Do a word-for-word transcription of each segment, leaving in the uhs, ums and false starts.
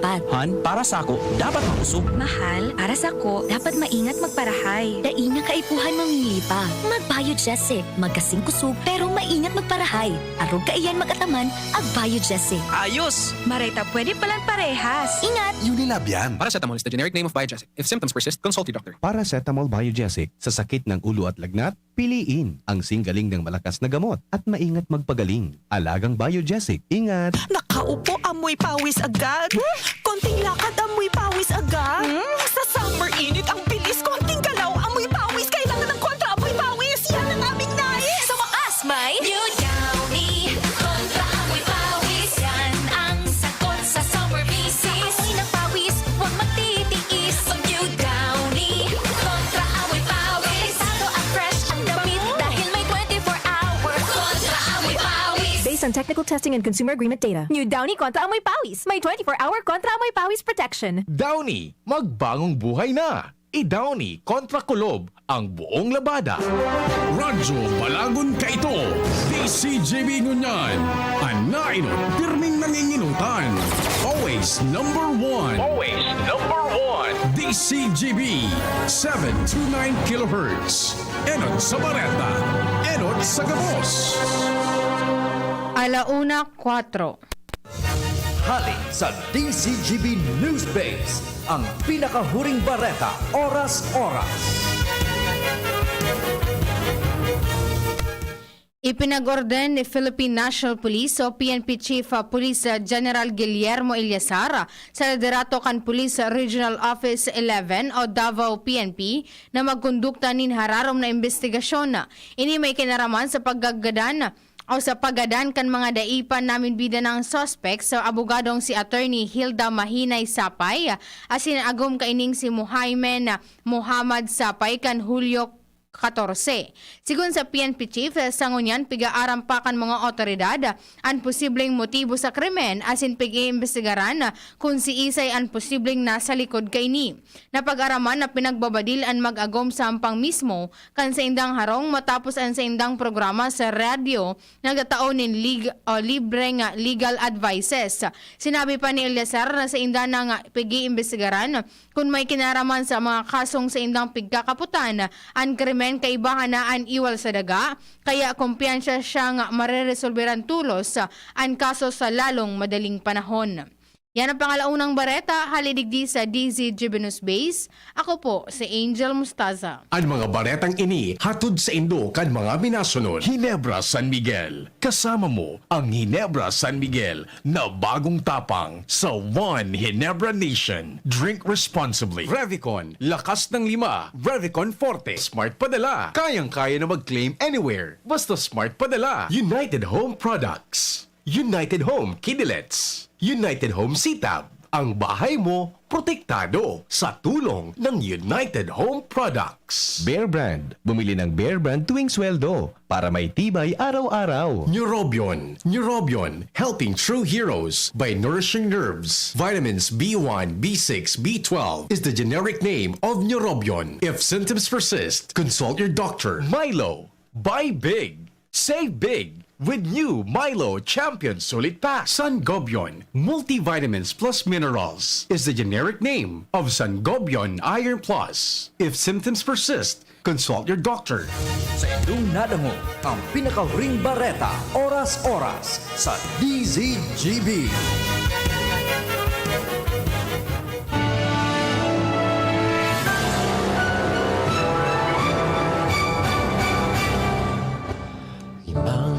Pat. Han, para sako, dapat makusog. Mahal, para sako, dapat maingat magparahay. Dai na kaipuhan mamili pa. Mag-Biogesic. Magkasing kusog, pero maingat magparahay. Arog kaiyan mag-ataman, ag-Biogesic. Ayos! Maray ta pwede palan parehas. Ingat! Unilab yan. Paracetamol is the generic name of Biogesic. If symptoms persist, consult your doctor. Paracetamol Biogesic. Sa sakit ng ulo at lagnat, piliin ang singgaling ng malakas na gamot at maingat magpagaling. Alagang Biogesic. Ingat! Nakaupo, amoy pawis agad. Konting lakad, amoy pawis agad. Hmm? Sa summer init, ang bilis. Konting galaw, amoy pawis. Kailangan ng kontra amoy pawis. Yan ang aming nais. Sa wakas, may New Downy Kontra Amoy Pawis. Yan ang sagot sa summer misis. Sa amoy ng pawis, huwag magtitiis. Mag New Downy Kontra Amoy Pawis. Delikado at fresh ang damit dahil may twenty-four hour Kontra Amoy Pawis. Based on technical testing and consumer agreement data. New Downy Kontra Amoy Pawis. May twenty-four hour Kontra Amoy Pawis protection. Downy, magbagong buhay na! I-Downy kontra kulob ang buong labada. Radyo Balagon Kaito, D C G B Ngunyan, an nainot pirming nanginginutan. Always number one. Always number one. D C G B, seven two nine kilohertz. Enot sa bareta, enot sa gabos. Ala una, kwatro. Hali sa D C G B News Base, ang pinakahuring bareta, oras-oras. Ipinag-orden ni Philippine National Police o P N P Chief, ah, Police, ah, General Guillermo Eleazar sa liderato kan Police Regional Office eleven o Davao P N P na magkondukta nin hararom na imbestigasyon. Ini may kinaraman sa paggadan o sa paggadan kan mga dai pa naminbida na suspek sa abogadong si Attorney Hilda Mahinay Sapay asin agom kaining si Muhaymen Muhammad Sapay kan Hulyo katorse. Sigon sa P N P Chief, sa ngunyan pig-aaram pa kan mga awtoridad an posibleng motibo sa krimen asin pig-iimbestigaran kun siisay an posibleng nasa likod kaini. Napag-araman na pinagbabadil an mag-agom sa hampang mismo kan saindang harong matapos an saindang programa sa radyo nagtatao nin lig-, o libreng legal advices. Sinabi pa ni Eleazar na sainda nang pig-iimbestigaran kun may kinaraman sa mga kasong saindang pigkakapotan an krimen kaibahan na an iwal sa daga, kaya kumpiyansa siyang mareresolberan tolos an kaso sa lalong madaling panahon. Yan ang pangalaunang bareta, hali digdi sa D Z G B News Base. Ako po si Angel Mustaza. An mga baretang ini hatod saindo kan mga minasunod. Ginebra San Miguel. Kasama mo ang Ginebra San Miguel na bagong tapang sa One Ginebra Nation. Drink responsibly. Revicon, lakas ng lima. Revicon Forte, Smart Padala. Kayang-kaya na mag-claim anywhere. Basta Smart Padala. United Home Products. United Home Kidilets. United Home Sitab. Ang bahay mo, protektado sa tulong ng United Home Products. Bear Brand. Bumili ng Bear Brand tuwing sweldo para may tibay araw-araw. Neurobion. Neurobion. Helping true heroes by nourishing nerves. Vitamins B one, B six, B twelve is the generic name of Neurobion. If symptoms persist, consult your doctor. Milo. Buy big. Save big with new Milo Champion Sulit Pack. Sangobion Multivitamins Plus Minerals is the generic name of Sangobion Iron Plus. If symptoms persist, consult your doctor. Sa indong nadangog ang pinakahuring bareta, oras-oras sa D Z G B. Ibang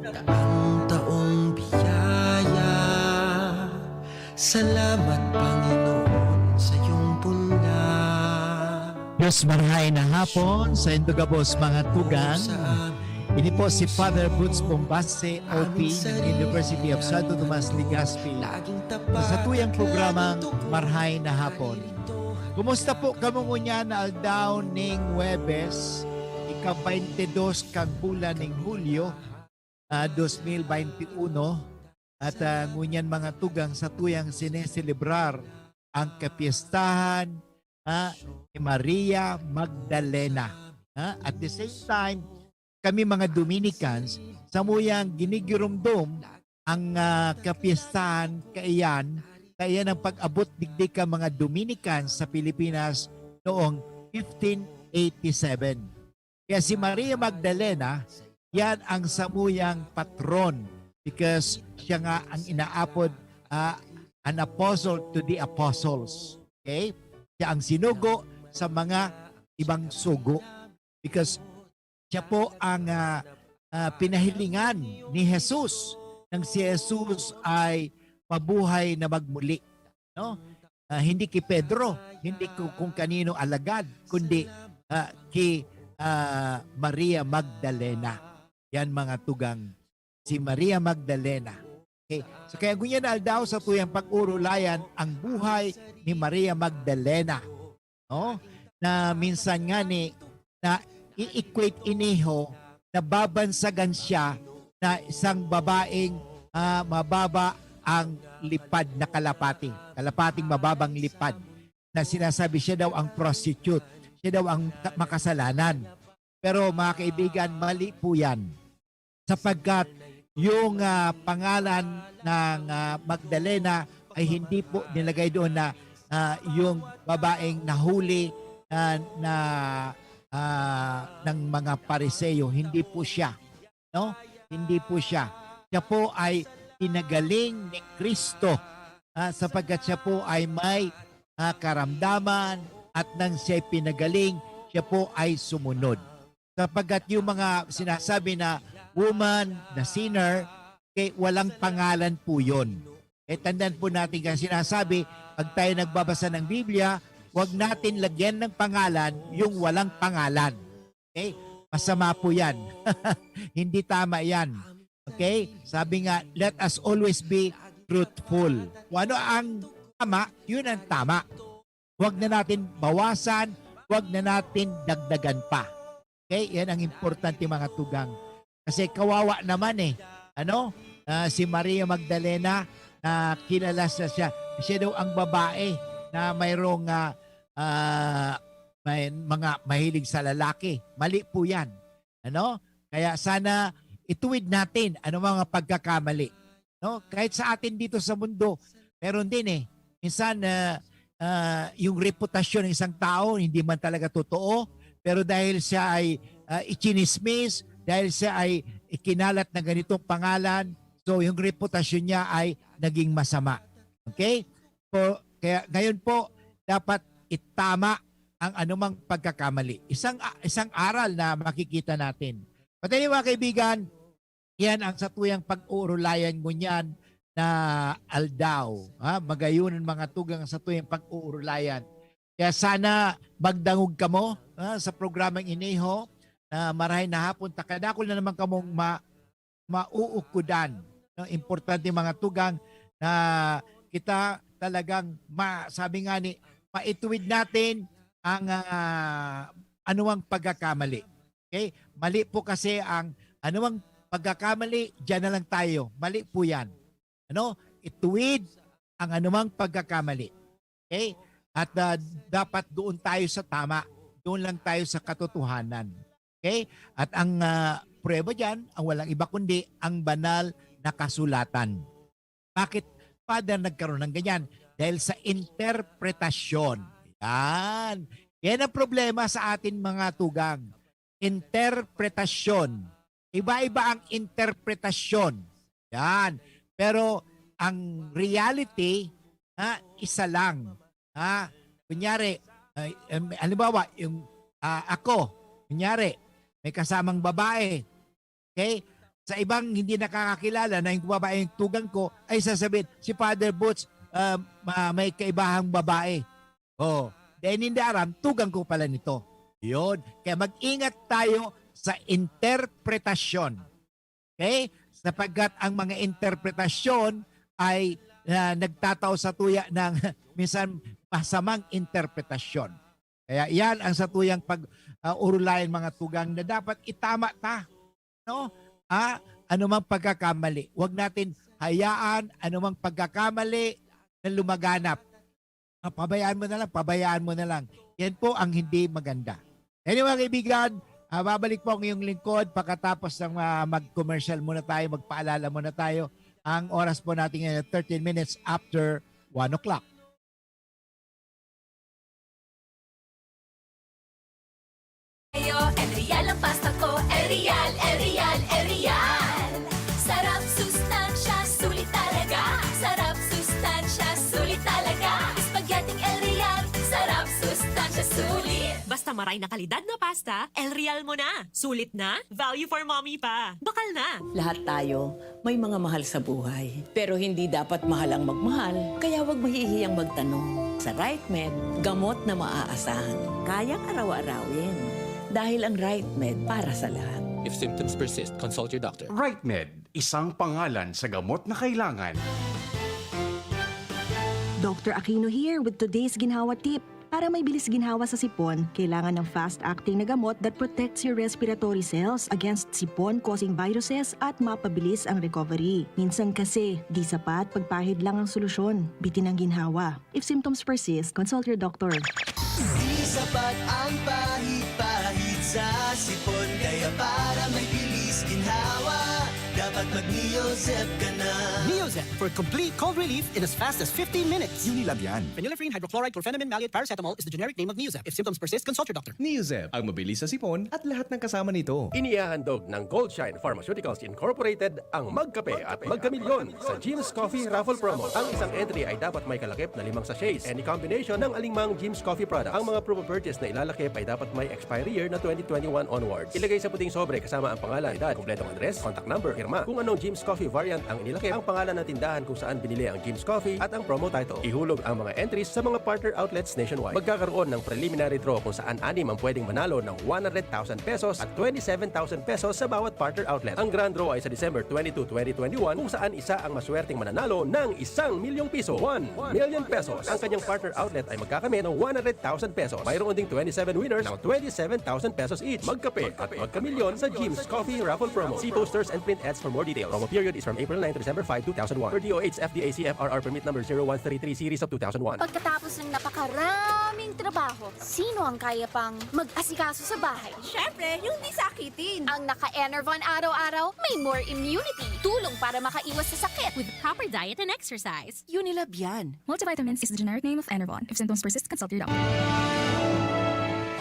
daang taong biyaya. Salamat, Panginoon, sa iyong bunda. Diyos marhay na hapon sa indo gabos, mga tugang. Ini po si Father Boots Bombase, O P ng University of Santo Tomas, Legazpi, sa satuyang programang Marhay na Hapon. Kumusta po kamo ngunyan na aldaw ning Huwebes, ika-baynte dos kan bulan ning Hulyo, ah, dos mil baynte uno? At, ah, ngunyan, mga tugang, satuyang sineselebrar ang kapyestahan, ah, ni Maria Magdalena. Ah, at the same time, kami mga Dominicans, samuyang ginigiromdom ang, ah, kapyestahan kaiyan Kaya yan ang pag-abot digdi kan mga Dominican sa Pilipinas noong fifteen eighty-seven. Kaya si Maria Magdalena, yan ang samuyang patron because siya nga ang inaapod, ah, an apostle to the apostles. Okay? Siya ang sinugo sa mga ibang sugo because siya po ang, ah, ah, pinahilingan ni Jesus nang si Jesus ay mabuhay na magmuli, no? Ah, hindi ki Pedro, hindi ku-, kung kanino alagad, kundi, ah, ki, ah, Maria Magdalena. Yan, mga tugang, si Maria Magdalena. Okay. So, kaya ngunyan na aldaw satuyang pag-urulayan ang buhay ni Maria Magdalena, no? Na minsan nga ni, na i-equate iniho, nababansagan siya na isang babaeng, ah, mababa ang lipad na kalapati, kalapating mababang lipad, na sinasabi siya daw ang prostitute, siya daw ang ka-, makasalanan. Pero, mga kaibigan, mali po yan. Sapagkat yung, ah, pangalan ng, ah, Magdalena ay hindi po nilagay doon na, ah, yung babaeng nahuli na, na, ah, ng mga Pariseo. Hindi po siya, no? Hindi po siya. Siya po ay pinagaling ni Kristo, ah, sapagkat siya po ay may, ah, karamdaman at nang siya'y pinagaling, siya po ay sumunod. Sapagkat yung mga sinasabi na woman, na sinner, okay, walang pangalan po yun. Eh, tandaan po natin kasi sinasabi, pag tayo nagbabasa ng Biblia, wag natin lagyan ng pangalan yung walang pangalan. Okay? Masama po yan. Hindi tama yan. Okay? Sabi nga, let us always be truthful. Kung ano ang tama, yun ang tama. Huwag na natin bawasan, huwag na natin dagdagan pa. Okay? Yan ang importante, mga tugang. Kasi kawawa naman eh. Ano? Ah, si Maria Magdalena, na kilala sa siya. Siya daw ang babae na mayroong, ah, ah, may mga mahilig sa lalaki. Mali po yan. Ano? Kaya sana ituwid natin ang mga pagkakamali, no? Kahit sa atin dito sa mundo, meron din eh. Minsan, ah, ah, yung reputasyon ng isang tao, hindi man talaga totoo, pero dahil siya ay, ah, ichinismis, dahil siya ay ikinalat na ganitong pangalan, so yung reputasyon niya ay naging masama. Okay? So, kaya ngayon po, dapat itama ang anumang pagkakamali. Isang, ah, isang aral na makikita natin. But anyway, mga kaibigan, yan ang satuyang pag-uurulayan ngunyan na aldaw. Ha? Magayunan, mga tugang, ang satuyang pag-uurulayan. Kaya sana magdangog kamo, ha, sa programang iniho na marahay na hapon. Takadakol na naman kamong ma-, mauukudan. No? Importante, mga tugang, na kita talagang ma-, sabi nga ni, maituwid natin ang, ah, anumang pagkakamali. Okay? Mali po kasi ang anumang pagkakamali, diyan na lang tayo. Mali po yan. Ano? Ituwid ang anumang pagkakamali. Okay? At, ah, dapat doon tayo sa tama. Doon lang tayo sa katotohanan. Okay? At ang, ah, pruweba diyan, ang walang iba kundi ang banal na kasulatan. Bakit, Father, nagkaroon ng ganyan? Dahil sa interpretasyon. Yan. Yan ang problema sa atin, mga tugang. Interpretasyon. Iba-iba ang interpretasyon. Yan. Pero ang reality, ha, isa lang. Ha? Kunyari, ay, em, halimbawa, yung, ah, ako, kunyari, may kasamang babae. Okay? Sa ibang hindi nakakakilala na yung babae yung tugang ko, ay sasabihin, "Si Father Boots, ah, ma-, may kaibahang babae." Oh, dahil hindi aram, tugang ko pala nito. Yun. Kaya mag-ingat tayo sa interpretasyon. Okay? Sapagkat ang mga interpretasyon ay, ah, nagtatao sa tuya ng minsan masamang interpretasyon. Kaya yan ang satuyang pag, ah, urulayan, mga tugang, na dapat itama ta, no? Ah, anumang pagkakamali. Huwag natin hayaan anumang pagkakamali na lumaganap. Ah, pabayaan mo na lang, pabayaan mo na lang. Yan po ang hindi maganda. Anyway, mga kaibigan, ah, babalik po ang iyong lingkod pagkatapos ng, ah, mag-commercial muna tayo, magpaalala muna tayo. Ang oras po natin ngayon ay thirteen minutes after one o'clock. Ayo, El Real ang pasta ko. El Real, El Real, El Real. Sarap, sustansya, sulit talaga. Sarap, sustansya, sulit talaga. Spaghetti El Real. Sarap, sustansya, sulit. Basta maray na kalidad na pasta, El Real mo na. Sulit na, value for mommy pa. Bakal na. Lahat tayo may mga mahal sa buhay. Pero hindi dapat mahal ang magmahal, kaya wag mahihiyang magtanong. Sa RightMed, gamot na maaasahan. Kayang araw-arawin. Dahil ang RightMed para sa lahat. If symptoms persist, consult your doctor. RightMed, isang pangalan sa gamot na kailangan. Doctor Aquino here with today's ginhawa tip. Para may bilis ginhawa sa sipon, kailangan ng fast-acting na gamot that protects your respiratory cells against sipon-causing viruses at mapabilis ang recovery. Minsan kasi, di sapat pagpahid lang ang solusyon. Bitin ang ginhawa. If symptoms persist, consult your doctor. Di sapat ang pahid-pahid sa sipon, kaya para may bilis ginhawa, dapat mag-Neozep ka na. Neozep for complete cold relief in as fast as fifteen minutes. Unilab yan. Phenylephrine, hydrochloride, chlorphenamine, maleate, paracetamol is the generic name of Neozep. If symptoms persist, consult your doctor. Neozep, ang mabilis sa sipon at lahat ng kasama nito. Inihahandog ng Goldshine Pharmaceuticals Incorporated ang Magkape at Magkamilyon sa Jim's Coffee Raffle Promo. Ang isang entry ay dapat may kalakip na limang sachets. Any combination ng alingmang Jim's Coffee product. Ang mga proof of purchase na ilalakip ay dapat may expiry year na twenty twenty-one onwards. Ilagay sa puting sobre kasama ang pangalan, edad, kompletong address, contact number, pirma. Kung anong Jim's Coffee variant ang inilakip, ang pangalan ng tindahan kung saan binili ang Jim's Coffee at ang promo title. Ihulog ang mga entries sa mga partner outlets nationwide. Magkakaroon ng preliminary draw kung saan anim ang pwedeng manalo ng one hundred thousand pesos at twenty-seven thousand pesos sa bawat partner outlet. Ang grand draw ay sa December twenty-two, twenty twenty-one, kung saan isa ang maswerteng mananalo ng isang milyong piso. One million pesos. Ang kanyang partner outlet ay magkakamit ng one hundred thousand pesos. Mayroon ding twenty-seven winners ng twenty-seven thousand pesos each. Magkape at magkamilyon sa Jim's Coffee Raffle Promo. See posters and print ads for more details. Promo period is from April nine to December five, two thousand one. Per D O H F D A C F R R permit number zero one three three series of two thousand one. Pagkatapos ng napakaraming trabaho, sino ang kaya pang mag-asikaso sa bahay? Siyempre, yung di sakitin. Ang naka-Enervon araw-araw, may more immunity. Tulong para makaiwas sa sakit. With proper diet and exercise. Unilab yan. Multivitamins is the generic name of Enervon. If symptoms persist, consult your doctor.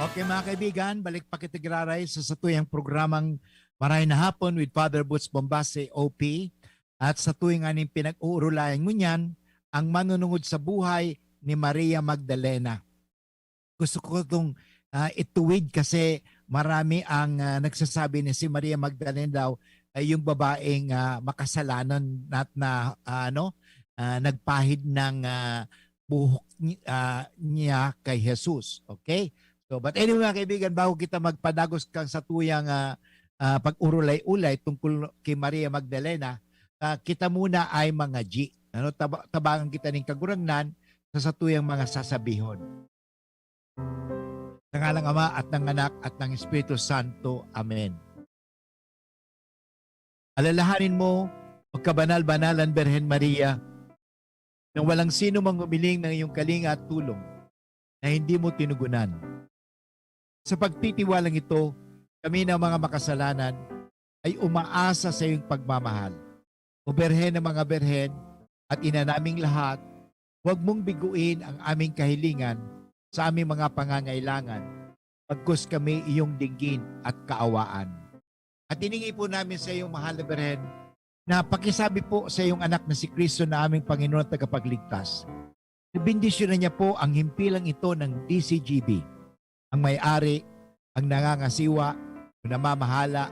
Okay, mga kaibigan, balik pa kita giraray sa satuyang programang Maray na Hapon with Father Boots Bombase, O P. At sa tuwing aning pinag-uurulayan ngunyan, ang manunungod sa buhay ni Maria Magdalena. Gusto ko itong ah, ituwid kasi marami ang ah, nagsasabi na si Maria Magdalena daw ay yung babaeng ah, makasalanan at na ah, ano ah, nagpahid ng ah, buhok ni- ah, niya kay Jesus. Okay? So, but anyway, mga kaibigan, bago kita magpadagos kang sa tuyang ah, ah, pag-urulay-ulay tungkol kay Maria Magdalena, ah, kita muna ay mga G. Ano, taba- tabangan kita ning Kagurangnan sa satuyang mga sasabihon. Sa ngalang Ama at ng Anak at ng Espiritu Santo. Amen. Alalahanin mo, magkabanal-banalan Birhen Maria, na walang sino mang humiling ng iyong kalinga at tulong na hindi mo tinugunan. Sa pagtitiwalang ito, kami na mga makasalanan ay umaasa sa iyong pagmamahal. O Birhen ng mga Birhen at Ina naming lahat, huwag mong biguin ang aming kahilingan sa aming mga pangangailangan, pagkus kami iyong dinggin at kaawaan. At hiningi po namin sa iyong mahal na Birhen na pakisabi po sa iyong anak na si Kristo na aming Panginoon at Tagapagligtas. Bendisyonan niya po ang himpilang ito ng D C G B, ang may-ari, ang nangangasiwa, ang namamahala,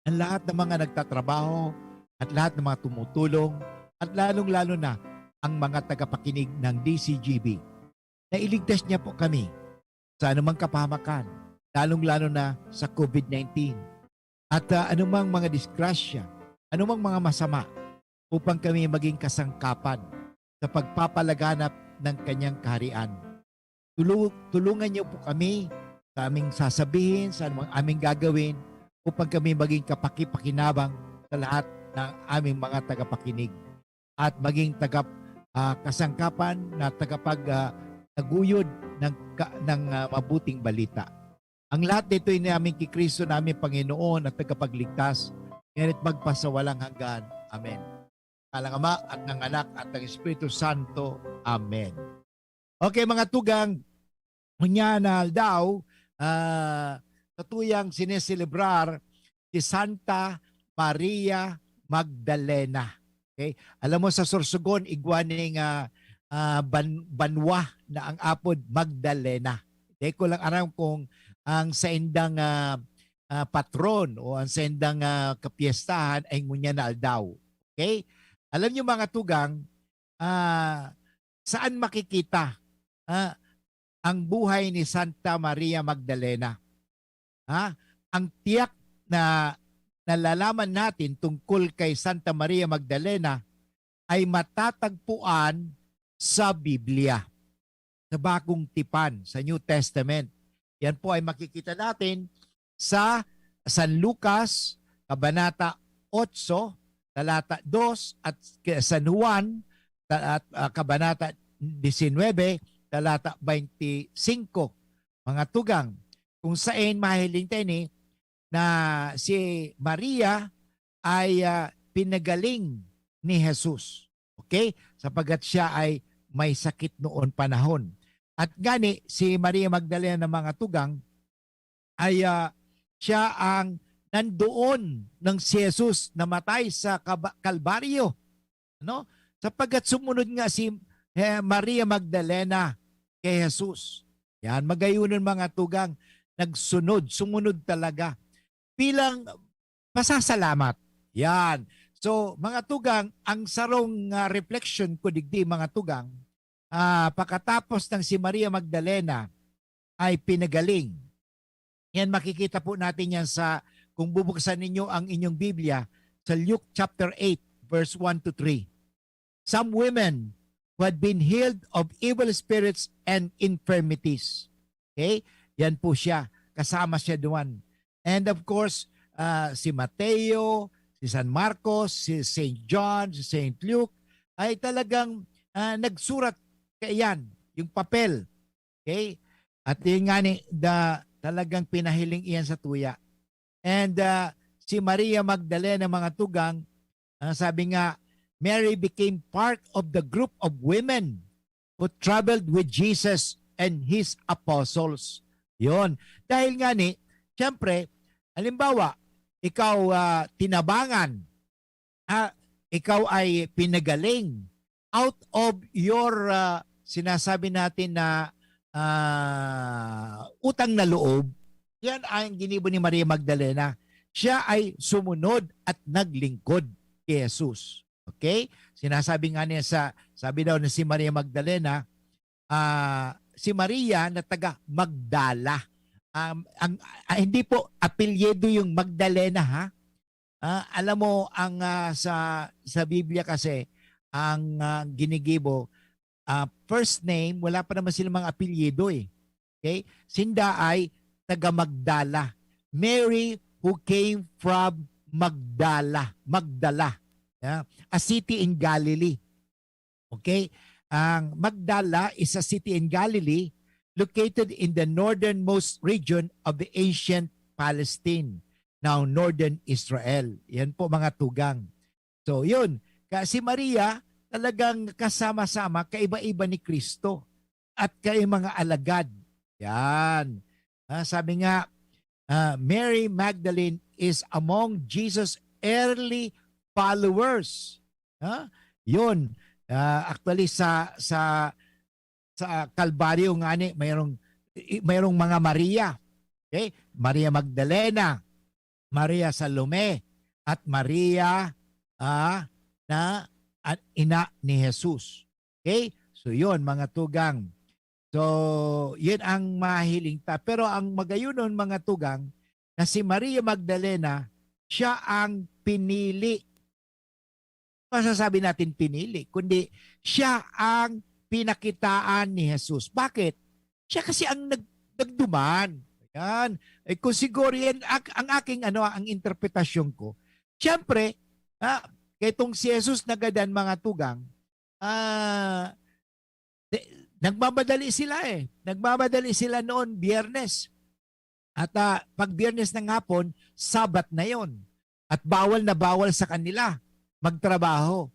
ang lahat ng mga nagtatrabaho, at lahat ng mga tumutulong, at lalong-lalo na ang mga tagapakinig ng D C G B. Na iligtas niya po kami sa anumang kapahamakan, lalong-lalo na sa COVID nineteen, at ah, anumang mga disgrasya, anumang mga masama, upang kami maging kasangkapan sa pagpapalaganap ng kanyang kaharian. Tulu- tulungan niyo po kami sa aming sasabihin, sa anumang aming gagawin, upang kami maging kapakipakinabang sa lahat ng aming mga tagapakinig at maging taga ah, kasangkapan na tagapag ah, taguyod ng, ka- ng ah, mabuting balita. Ang lahat dito ay namin kay Kristo na aming Panginoon at tagapagligtas, ngayon at magpasawalang hanggan. Amen. Ngalan ng Ama at ng Anak at ng Espiritu Santo. Amen. Okay, mga tugang, ngunyan na aldaw, ah, sa tuyang sineselebrar si Santa Maria Magdalena. Okay? Alam mo, sa Sorsogon, igwa ning, ah, ah, ban-, banwa na ang apod Magdalena. Di ko lang aram kung ang saindang, ah, ah, patron o ang saindang, ah, kapiestahan ay ngunyan na aldaw. Okay? Alam niyo, mga tugang, ah, saan makikita, ah, ang buhay ni Santa Maria Magdalena? Ha? Ang tiyak na nalalaman natin tungkol kay Santa Maria Magdalena ay matatagpuan sa Biblia, sa Bagong Tipan, sa New Testament. Yan po ay makikita natin sa San Lucas, Kabanata otso, talata dos, at San Juan, ta-, at, ah, Kabanata disinwebe, talata baynte singko. Mga tugang, kung saen mahiling ta ini na si Maria ay, ah, pinagaling ni Jesus. Okay? Sapagkat siya ay may sakit noon panahon. At ngani, si Maria Magdalena, mga tugang, ay, ah, siya ang nandoon nang si Jesus namatay sa Kaba-, Kalbaryo. Ano? Sapagkat sumunod nga si, eh, Maria Magdalena kay Jesus. Yan, magayunon, mga tugang, nagsunod, sumunod talaga bilang pasasalamat. Yan. So, mga tugang, ang sarong, ah, reflection ko digdi, mga tugang, ah, pakatapos nang si Maria Magdalena ay pinagaling. Yan, makikita po natin yan sa, kung bubuksan ninyo ang inyong Biblia, sa Luke chapter eight, verse one to three. Some women who had been healed of evil spirits and infirmities. Okay? Yan po siya. Kasama siya duwan. And of course, ah, si Mateo, si San Marcos, si Saint John, si Saint Luke ay talagang, ah, nagsurat kaiyan, yung papel. Okay? At yun nga ni, da, talagang pinahiling iyan sa tuya. And, ah, si Maria Magdalena, mga tugang, ah, sabi nga, "Mary became part of the group of women who traveled with Jesus and his apostles." Yun. Dahil nga ni, siyempre, halimbawa, ikaw, ah, tinabangan, ah, ikaw ay pinagaling out of your, ah, sinasabi natin na, ah, utang na loob, yan ang ginibo ni Maria Magdalena. Siya ay sumunod at naglingkod kay Jesus. Okay? Sinasabi nga niya sa, sabi daw na si Maria Magdalena, ah, si Maria na taga Magdala. Um, ang, ah, hindi po apelyido yung Magdalena, ha? Ah, alam mo, ang, ah, sa, sa Biblia kasi, ang, ah, ginigibo, ah, first name, wala pa naman silang mga apelyido eh. Okay? Sinda ay taga Magdala. Mary who came from Magdala, Magdala, yeah, a city in Galilee. Okay? Ang Magdala is a city in Galilee located in the northernmost region of the ancient Palestine, now northern Israel. Yan po, mga tugang. So, yun. Kaya si Maria, talagang kasama-sama, kaiba-iba ni Kristo at kay mga alagad. Yan. Ah, sabi nga, ah, Mary Magdalene is among Jesus' early followers. Ha? Yun. Ah, actually, sa, sa, sa Kalbaryo nga ni, mayroong, i-, mayroong mga Maria. Okay? Maria Magdalena, Maria Salome, at Maria, ah, na, ah, ina ni Jesus. Okay? So, yun, mga tugang. So, yun ang mahiling ta. Pero ang magayunon, mga tugang, na si Maria Magdalena, siya ang pinili. Masasabi natin pinili, kundi siya ang pinakitaan ni Jesus. Bakit? Siya kasi ang nag-, nagduman. Ayan. Eh, kung siguro yan, ak-, ang aking, ano, ang interpretasyon ko, siyempre, ah, kay itong si Jesus nagadan, mga tugang, ah, de-, nagmamadali sila eh. Nagmamadali sila noon, Biyernes. At, ah, pag Biyernes ng hapon, Sabat na yon. At bawal na bawal sa kanila magtrabaho.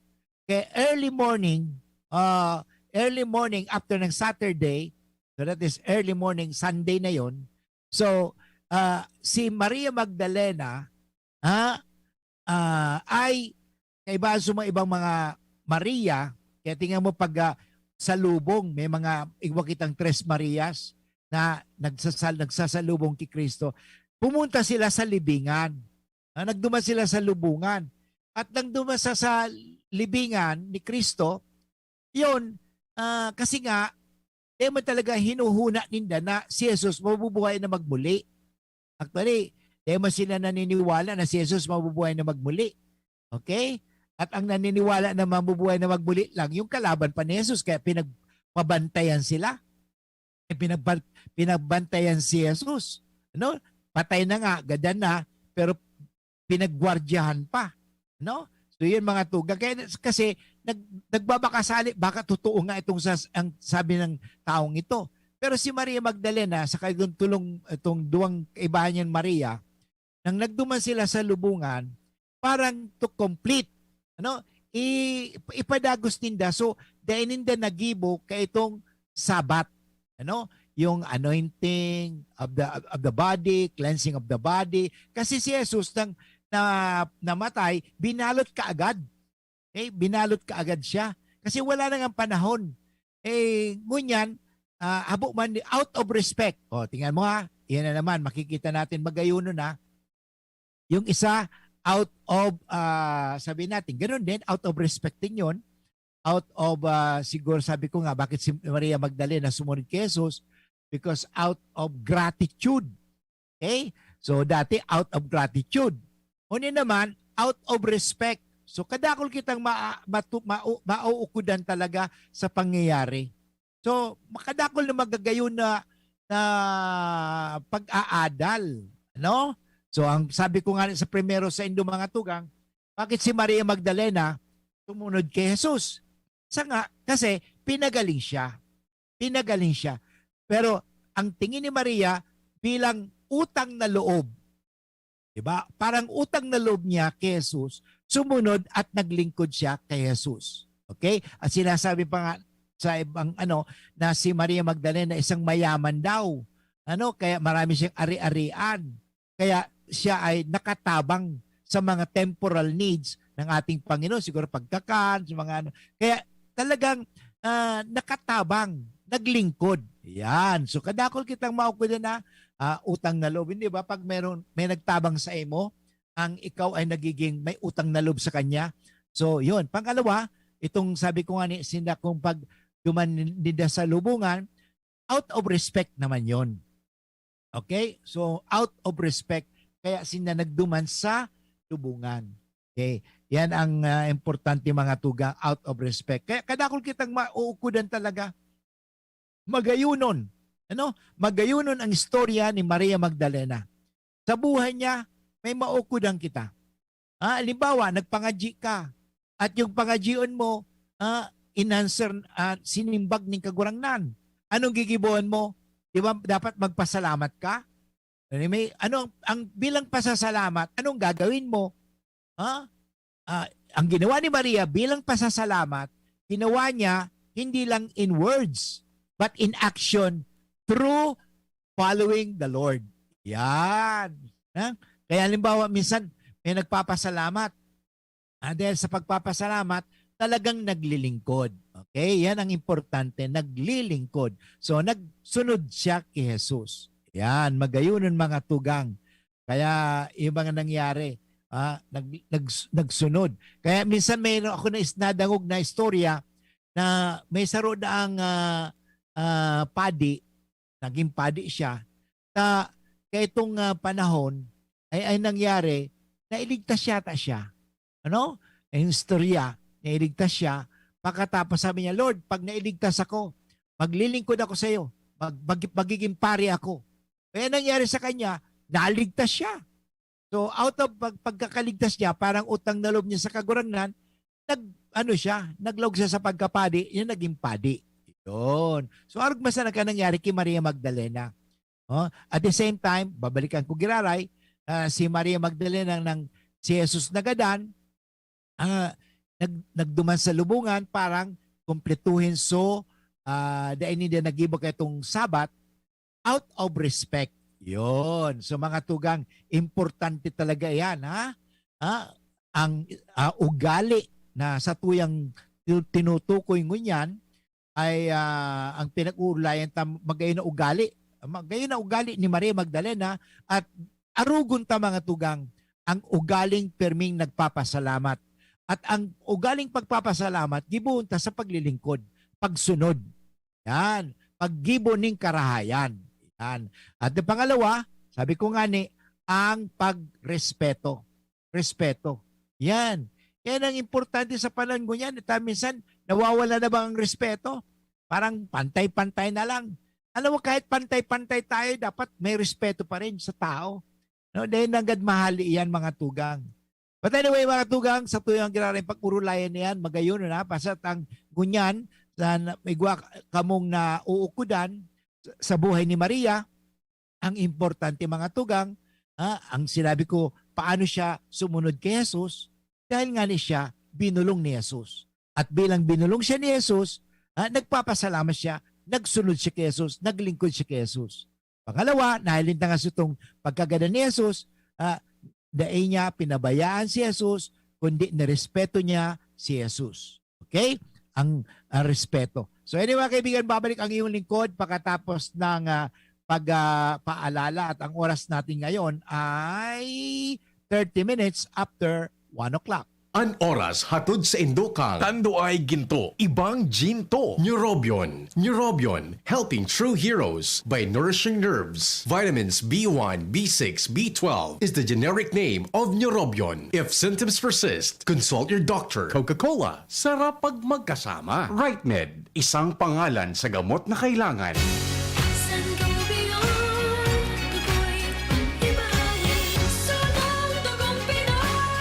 Kaya early morning, ah, early morning after ng Saturday, so that is early morning, Sunday na yon. So, ah, si Maria Magdalena, ah, ah, ay kaibahan sa mga ibang mga Maria, kaya tingnan mo pag, ah, sa lubong, may mga igwa kitang Tres Marias na nagsasal-, nagsasalubong kay Kristo. Pumunta sila sa libingan. Ah, nagduman sila sa lubungan. At nang duman sa, sa libingan ni Kristo, yun, ah, kasi nga, di man talaga hinuhuna ninda na si Jesus mabubuhay na magmuli. Actually, di man sila naniniwala na si Jesus mabubuhay na magmuli. Okay? At ang naniniwala na mabubuhay na magmuli lang, yung kalaban pa ni Jesus, kaya pinagpabantayan sila. Eh, pinagban-, pinagbantayan si Jesus. Ano? Patay na nga, gadan na, pero pinagwardyahan pa. No? So, yun mga tugang. Kaya, kasi nag, nagbabakasali, baka totoo nga itong sa, ang sabi ng taong ito. Pero si Maria Magdalena, sa itong tulong, itong duwang kaibahan niyang Maria, nang nagduman sila sa lubungan, parang to complete, ano, i, ipadagos ninda. So, dai ninda nagibo kaitong Sabbath, ano, yung anointing of the, of the body, cleansing of the body. Kasi si Jesus nang na, namatay, binalot kaagad. Okay? Binalot kaagad siya. Kasi wala na ngang panahon. Eh, ngunyan, ah, habo man, out of respect. O, tingnan mo ha, yan na naman, makikita natin magayuno na. Yung isa, out of, ah, sabi natin, ganun din, out of respect din yun. Out of, ah, siguro sabi ko nga, bakit si Maria Magdalena sumunod kay Jesus? Because out of gratitude. Okay? So, dati, out of gratitude. Ngunyan naman, out of respect. So, kadakol kitang ma, matu, ma, mauukudan talaga sa pangyayari. So, makadakol na magagayon na, na pag-aadal. Ano? So, ang sabi ko nga sa primero sa indo mga tugang, bakit si Maria Magdalena sumunod kay Jesus? Sa nga, kasi pinagaling siya. Pinagaling siya. Pero ang tingin ni Maria bilang utang na loob, di ba? Parang utang na loob niya kay Jesus, sumunod at naglingkod siya kay Jesus. Okay? At sinasabi pa nga sa ibang ano, na si Maria Magdalena isang mayaman daw. Ano? Kaya marami siyang ari-arian. Kaya siya ay nakatabang sa mga temporal needs ng ating Panginoon, siguro pagkakan, sa mga ano. Kaya talagang, ah, nakatabang, naglingkod. Yan. So, kadakol kitang maukudan na, ah, utang na loob. Hindi ba? Pag meron, may nagtabang sa imo, ang ikaw ay nagiging may utang na loob sa kanya. So, yun. Pangalawa, itong sabi ko nga ni, sinda kung pag duman ninda sa lubungan, out of respect naman yon. Okay? So, out of respect, kaya sinda nagduman sa lubungan. Okay? Yan ang, ah, importante, mga tugang, out of respect. Kaya kadakol kitang mauukudan talaga. Magayunon. Ano? Magayunon ang istorya ni Maria Magdalena. Sa buhay niya, may maukudan kita. Ah, halimbawa, nagpangadyi ka. At yung pangadyion mo, ah, inanswer, ah, sinimbag ning Kagurangnan. Anong gigibohon mo? Di ba dapat magpasalamat ka? Ano, may, ano ang, ang bilang pasasalamat, anong gagawin mo? Ha? Ah, ang ginawa ni Maria bilang pasasalamat, ginawa niya hindi lang in words, but in action through following the Lord. Yan. Ha? Kaya halimbawa, minsan may nagpapasalamat. Ah, dahil sa pagpapasalamat, talagang naglilingkod. Okay? Yan ang importante, naglilingkod. So, nagsunod siya kay Jesus. Yan, magayunon mga tugang. Kaya yung mga nangyari, ah, nag, nag, nagsunod. Kaya minsan may ako na is-, nadangog na istorya na may saro daang, ah, ah, padi, naging padi siya. Sa kaitong, ah, panahon, ay, ay nangyari, nailigtas yata siya. Ano? Ang istorya, nailigtas siya. Pagkatapos sabi niya, "Lord, pag nailigtas ako, maglilingkod ako sa iyo. Mag, mag, magiging pari ako." Kaya nangyari sa kanya, naligtas siya. So, out of pag, pagkakaligtas niya, parang utang na loob niya sa Kagurangnan, nag, ano siya, naglaog siya sa pagkapadi, yun naging padi. Yun. So, arog man sana ka nangyari kay Maria Magdalena. Oh, at the same time, babalikan ko giraray, ah, si Maria Magdalena nang si Jesus nagadan, ah, nag-, nagduman sa lubungan, parang kumpletuhin. So, ah, dai ninda nagibo kaitong Sabbath out of respect. Yon. So, mga tugang, importante talaga yan, ha? Ha? Ang, ah, ugali na satuyang ti-, tinutukoy ngunyan ay, ah, ang pinag-uulayan ta, magayon na ugali. Magayon na ugali ni Maria Magdalena at arugon ta, mga tugang, ang ugaling perming nagpapasalamat. At ang ugaling pagpapasalamat, gibohon ta sa paglilingkod, pagsunod. Yan. Paggibo ning karahayan. Yan. At ang pangalawa, sabi ko nga ni, ang pagrespeto. Respeto. Yan. Yan ang importante sa panahon ngunyan. At, ah, minsan, nawawala na ba ang respeto? Parang pantay-pantay na lang. Alam mo, kahit pantay-pantay tayo, dapat may respeto pa rin sa tao. No? Dahil nanggad mahali yan, mga tugang. But anyway, mga tugang, satuyang giraray pag-urulayan na yan, magayon na, basta ang ngunyan, sa na-, igwa kamong nauukudan sa, sa buhay ni Maria, ang importante, mga tugang, ha, ang sinabi ko, paano siya sumunod kay Jesus? Dahil nga ni siya, binulong ni Jesus. At bilang binulong siya ni Jesus, ha, nagpapasalamat siya, nagsunod siya kay Jesus, naglingkod siya kay Jesus. Pangalawa, nahiling ta nga sa itong pagkagadan ni Jesus, ah, dai niya pinabayaan si Jesus, kundi nirespeto niya si Jesus. Okay? Ang, ang respeto. So anyway, mga kaibigan, babalik ang iyong lingkod pagkatapos ng, ah, pag, ah, paalala. At ang oras natin ngayon ay thirty minutes after one o'clock. An oras hatod sa indo kan Tanduay Ginto, Ibang Ginto, Neurobion. Neurobion, helping true heroes by nourishing nerves. Vitamins B one, B six, B twelve is the generic name of Neurobion. If symptoms persist, consult your doctor. Coca-Cola, sarap pag magkasama. Right Med, isang pangalan sa gamot na kailangan. Sangobion, ako'y pag-ibahin. Sunang dugong Pinoy,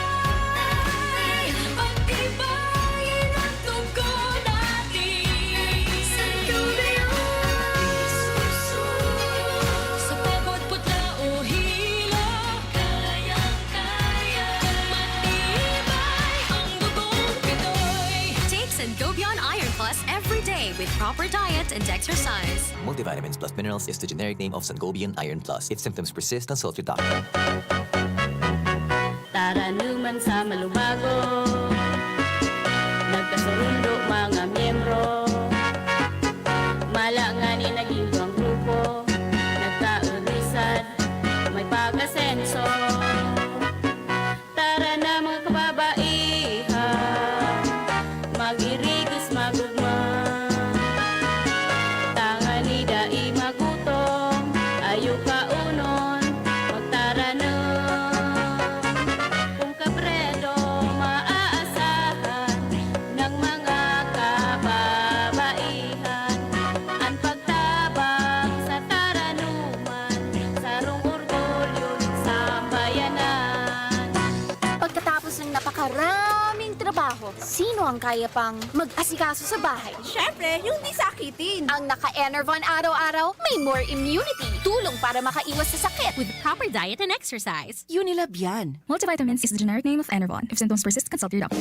pag-ibahin ang dugo natin. Sangobion, sa pagod, putla o hilo, kayang-kaya. Kung matibay ang dugong Pinoy. Take Sangobion Iron Plus every day with proper diet and exercise. Multivitamins plus minerals is the generic name of Sangobion Iron Plus. If symptoms persist, consult your doctor. Taranuman sa malubago, nagkasurundo mga miyembro. Mala ngani naging duwang grupo, nagkaurusad, may pag-asenso. Tara na, mga kababaihan, mag-irigos, magugma. Tanganing dai magutom, ayo kaonon, magtaranom. Kun kabredo maaasahan ng mga kababaihan, an pagtabang sa taranuman, sarong orgulyo nin sambayanan. Pagkatapos ng napakaraming trabaho, sino ang kaya pang mag-asikaso sa bahay? Siyempre, yung di sakitin. Ang naka-Enervon araw-araw, may more immunity. Tulong para makaiwas sa sakit. With proper diet and exercise. Unilab yan. Multivitamins is the generic name of Enervon. If symptoms persist, consult your doctor.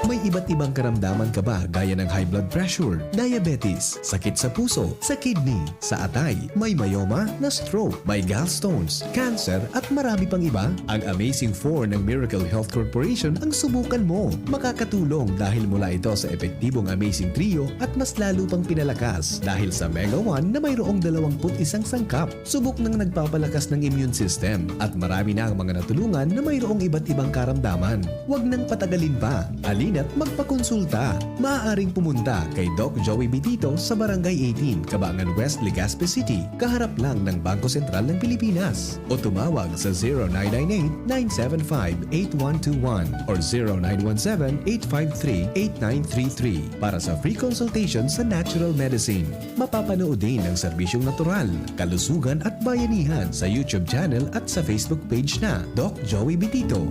May iba't ibang karamdaman ka ba, gaya ng high blood pressure, diabetes, sakit sa puso, sa kidney, sa atay, may myoma, na-stroke, may gallstones, cancer, at marami pang iba? Ang Amazing Four ng Miracle Health Corporation ang subukan mo. Makakatulong dahil mula ito sa epektibong Amazing Trio at mas lalo pang pinalakas dahil sa Mega One na mayroong dalawampu't isang sangkap. Subok nang nagpapalakas ng immune system at marami na ang mga natulungan na mayroong iba't ibang karamdaman. Huwag nang patagalin pa. Halina't magpakonsulta. Maaaring pumunta kay Doc Joey Bitito sa Barangay eighteen, Cabangan West, Legazpi City, kaharap lang ng Bangko Sentral ng Pilipinas. O tumawag sa zero nine nine eight, nine seven five, eight one two one or zero nine one seven, eight five three, eight nine three three para sa free consultation sa natural medicine. Mapapanood din ang serbisyong natural, kalusugan at bayanihan sa YouTube channel at sa Facebook page na Doc Joey Bitito.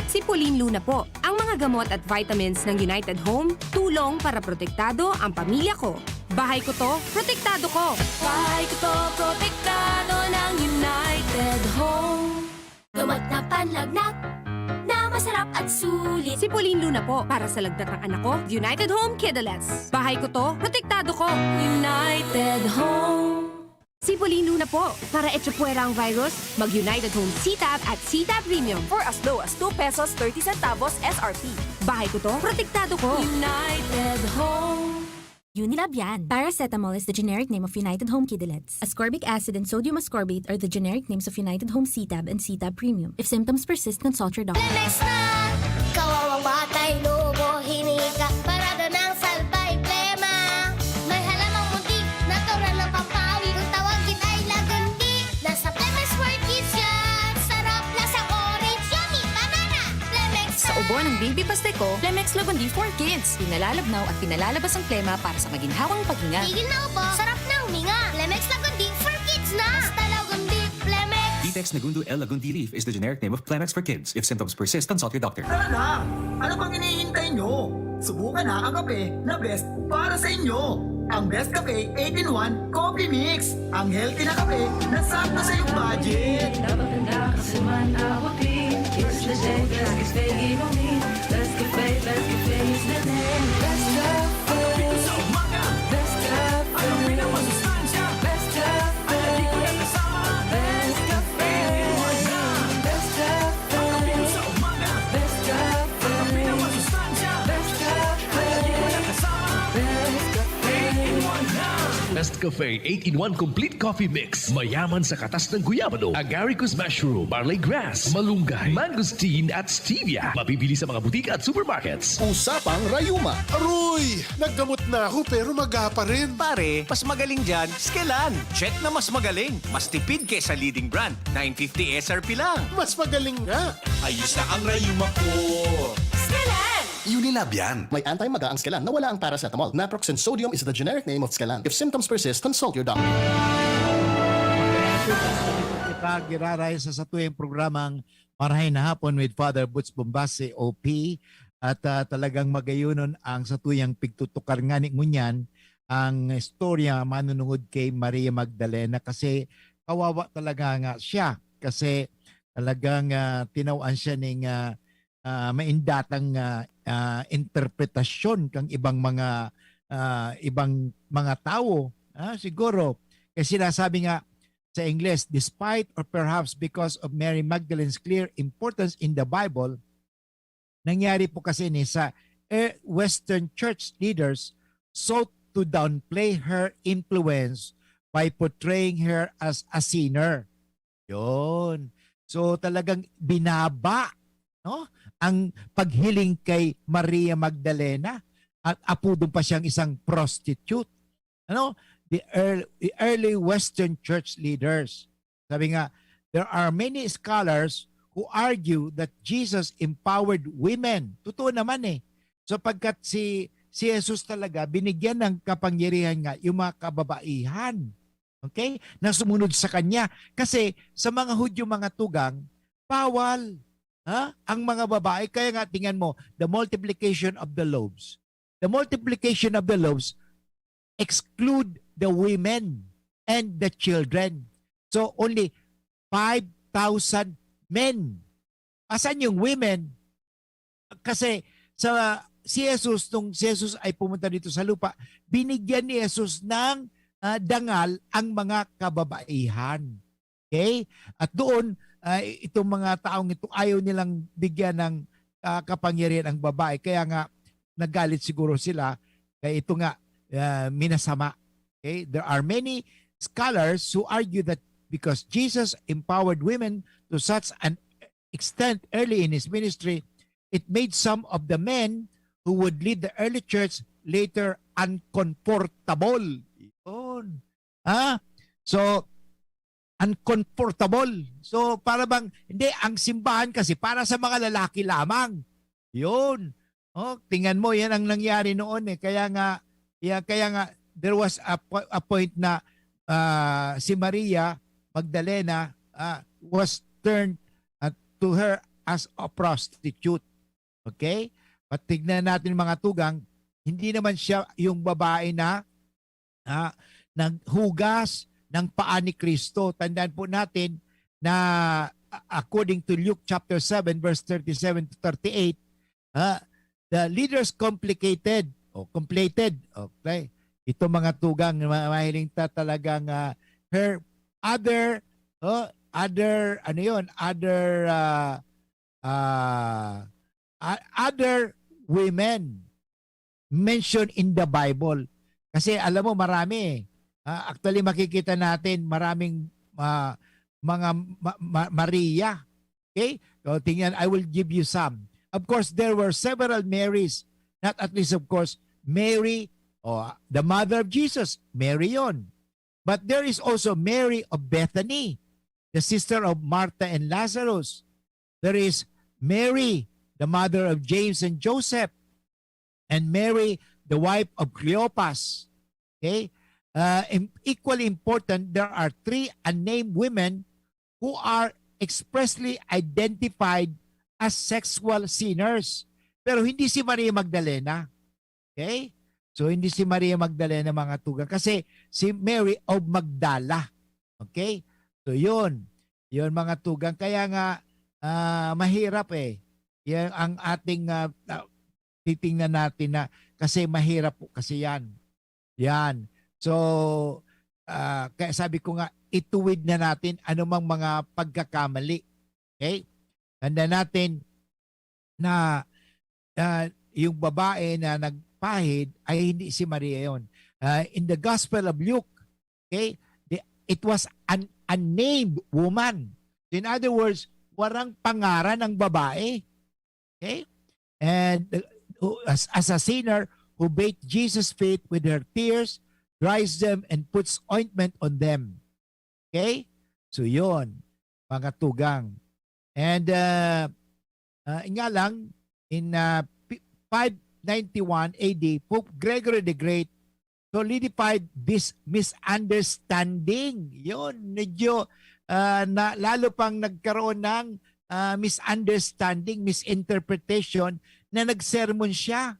Si Pauline Luna po. Ang mga gamot at vitamins ng United Home, tulong para protektado ang pamilya ko. Bahay ko to, protektado ko. Bahay ko to, protektado ng United Home. Gamot na panlagnat na masarap Tap at sulit. Si Pauline Luna po, para sa lagdat ng anak ko, United Home Kidulets. Bahay ko to, protektado ko. United Home. Si Pauline Luna po, para echapuwera ang virus, mag United Home C-Tab at C-Tab Premium. For as low as two pesos thirty centavos S R P. Bahay ko to, protektado ko. United Home. Unilab yan. Paracetamol is the generic name of United Home Kidulets. Ascorbic acid and sodium ascorbate are the generic names of United Home C-Tab and C-Tab Premium. If symptoms persist, consult your doctor. Lemex na! Kawawang batay, lobo, hinika, parada ng salbay, plema. May halamang muntik, natural na pampawi. Kung tawagin ay lagundi, nasa Lemex for Kids yan. Sarap, lasang orange, yummy, banana. Lemex Sa ubo ng baby pastiko, Lemex Lagundi for Kids. Pinalalabnaw at pinalalabas ang plema para sa maginhawang paghinga. Tigil na ubo, sarap na huminga. Lemex Lagundi for Kids na. Basta Lagundi, Lemex. Vitex Nagundo L Lagundi leaf is the generic name of Plemex for kids. If symptoms persist, consult your doctor. Tara na! Ano pang hinihintay nyo? Subukan na ang kape na best para sa inyo. Ang Best Cafe eight-in-one Coffee Mix. Ang healthy na kape na sakto sa iyong budget. Dapat na kasi man abutin. It's the day, best cafe inumin. Best cafe, best cafe is the name. Best cafe. Sa umaga, Best cafe. ang kape na masustansya. Best cafe. Lagi ko nakasama. Best cafe. Best cafe. Sa umaga, Best cafe. kape na masustansya. Best cafe. Lagi ko nakasama. Best cafe. Eight-in-one na. Best Cafe eight-in-one Complete Coffee Mix. Mayaman sa katas ng guyabano, agaricus mushroom, barley grass, malunggay, mangosteen at stevia. Mabibili sa mga butika at supermarkets. Usapang rayuma. Aroy! Naggamot na ako pero maga pa rin. Pare, mas magaling dyan, Skelan. Check na mas magaling. Mas tipid kaysa leading brand. nine fifty S R P lang. Mas magaling nga. Ayos na ang rayuma ko. Skelan! Unilab yan. May anti-maga ang Skelan na wala ang paracetamol. Naproxen sodium is the generic name of Skelan. If symptoms persist, consult your doctor. Kita giraray sa satuyang programang Marahay na Hapon with Father Butch Bombase, O P. At ah, talagang magayunon ang satuyang pigtutukar ngani ngunyan, ang istorya manunungod kay Maria Magdalena, kasi kawawa talaga nga siya, kasi talagang ah, tinawan siya ning ah, ah, maindatang ah, ah, interpretasyon kang ibang mga ah, ibang mga tawo, ah, siguro. Kasi sinasabi nga sa Ingles, despite or perhaps because of Mary Magdalene's clear importance in the Bible, nangyari po kasi ni sa eh, Western church leaders sought to downplay her influence by portraying her as a sinner. Yun. So talagang binaba, no, ang paghiling kay Maria Magdalena at apudon pa siyang isang prostitute. Ano? The early, the early Western church leaders. Sabi nga, there are many scholars who argue that Jesus empowered women. Totoo naman eh. So pagkat si si Jesus talaga binigyan ng kapangyarihan nga yung mga kababaihan. Okay? Na sumunod sa kanya. Kasi sa mga Hudyo, mga tugang, bawal ha? Ang mga babae. Kaya nga tingnan mo, the multiplication of the loaves. The multiplication of the loaves exclude the women and the children. So only five thousand men. Asan yung women? Kasi sa si Jesus, nung si Jesus ay pumunta dito sa lupa, binigyan ni Jesus ng ah, dangal ang mga kababaihan. Okay? At doon, ah, itong mga taong ito, ayaw nilang bigyan ng ah, kapangyarihan ang babae. Kaya nga, nagalit siguro sila. Kaya ito nga, ah, minasama. Okay? There are many scholars who argue that because Jesus empowered women to such an extent early in his ministry, it made some of the men who would lead the early church later uncomfortable. Yun. Ha? So, uncomfortable. So, para bang, hindi, ang simbahan kasi para sa mga lalaki lamang. Yun. Oh, tingnan mo, yan ang nangyari noon eh. Kaya nga, ya- kaya nga, there was a, po- a point na ah, si Maria Magdalena ah, was turned ah, to her as a prostitute. Okay? Patignan natin, mga tugang, hindi naman siya yung babae na ah, naghugas ng paa ni Kristo. Tandaan po natin na a-, according to Luke chapter seven, verse thirty-seven to thirty-eight, ah, the leaders complicated, o completed, okay? Ito mga tugang, ma-, mahiling ta talagang, ah, her other, oh, other, ano yon, other, ah, ah, a-, other women mentioned in the Bible. Kasi alam mo, marami eh. Ah, actually, makikita natin maraming, ah, mga ma-, ma-, Maria. Okay? So, tingnan, I will give you some. Of course, there were several Marys. Not at least, of course, Mary, oh, the mother of Jesus, Mary yon. But there is also Mary of Bethany, the sister of Martha and Lazarus. There is Mary, the mother of James and Joseph, and Mary, the wife of Cleopas. Okay? Uh, im-, equally important, there are three unnamed women who are expressly identified as sexual sinners. Pero hindi si Maria Magdalena. Okay? So, hindi si Maria Magdalena, mga tugang. Kasi si Mary of Magdala. Okay? So, yun. Yun, mga tugang. Kaya nga, ah, mahirap eh. Yan ang ating, ah, ah, titingnan natin na, kasi mahirap po kasi yan. Yan. So, ah, kaya sabi ko nga, ituwid na natin anumang mga pagkakamali. Okay? Tanda natin na, ah, yung babae na nagpahid ay hindi si Maria yon. Ah, in the Gospel of Luke, okay, the, it was an unnamed woman. In other words, warang pangaran ang babae. Okay? And, uh, as, as a sinner who bathed Jesus' feet with her tears, dries them and puts ointment on them. Okay? So, yon, mga tugang. And, uh, uh, nga lang, in, uh, pi-, five ninety-one A D, Pope Gregory the Great solidified this misunderstanding. Yon, medyo, uh, na, lalo pang nagkaroon ng, uh, misunderstanding, misinterpretation na nagsermon siya.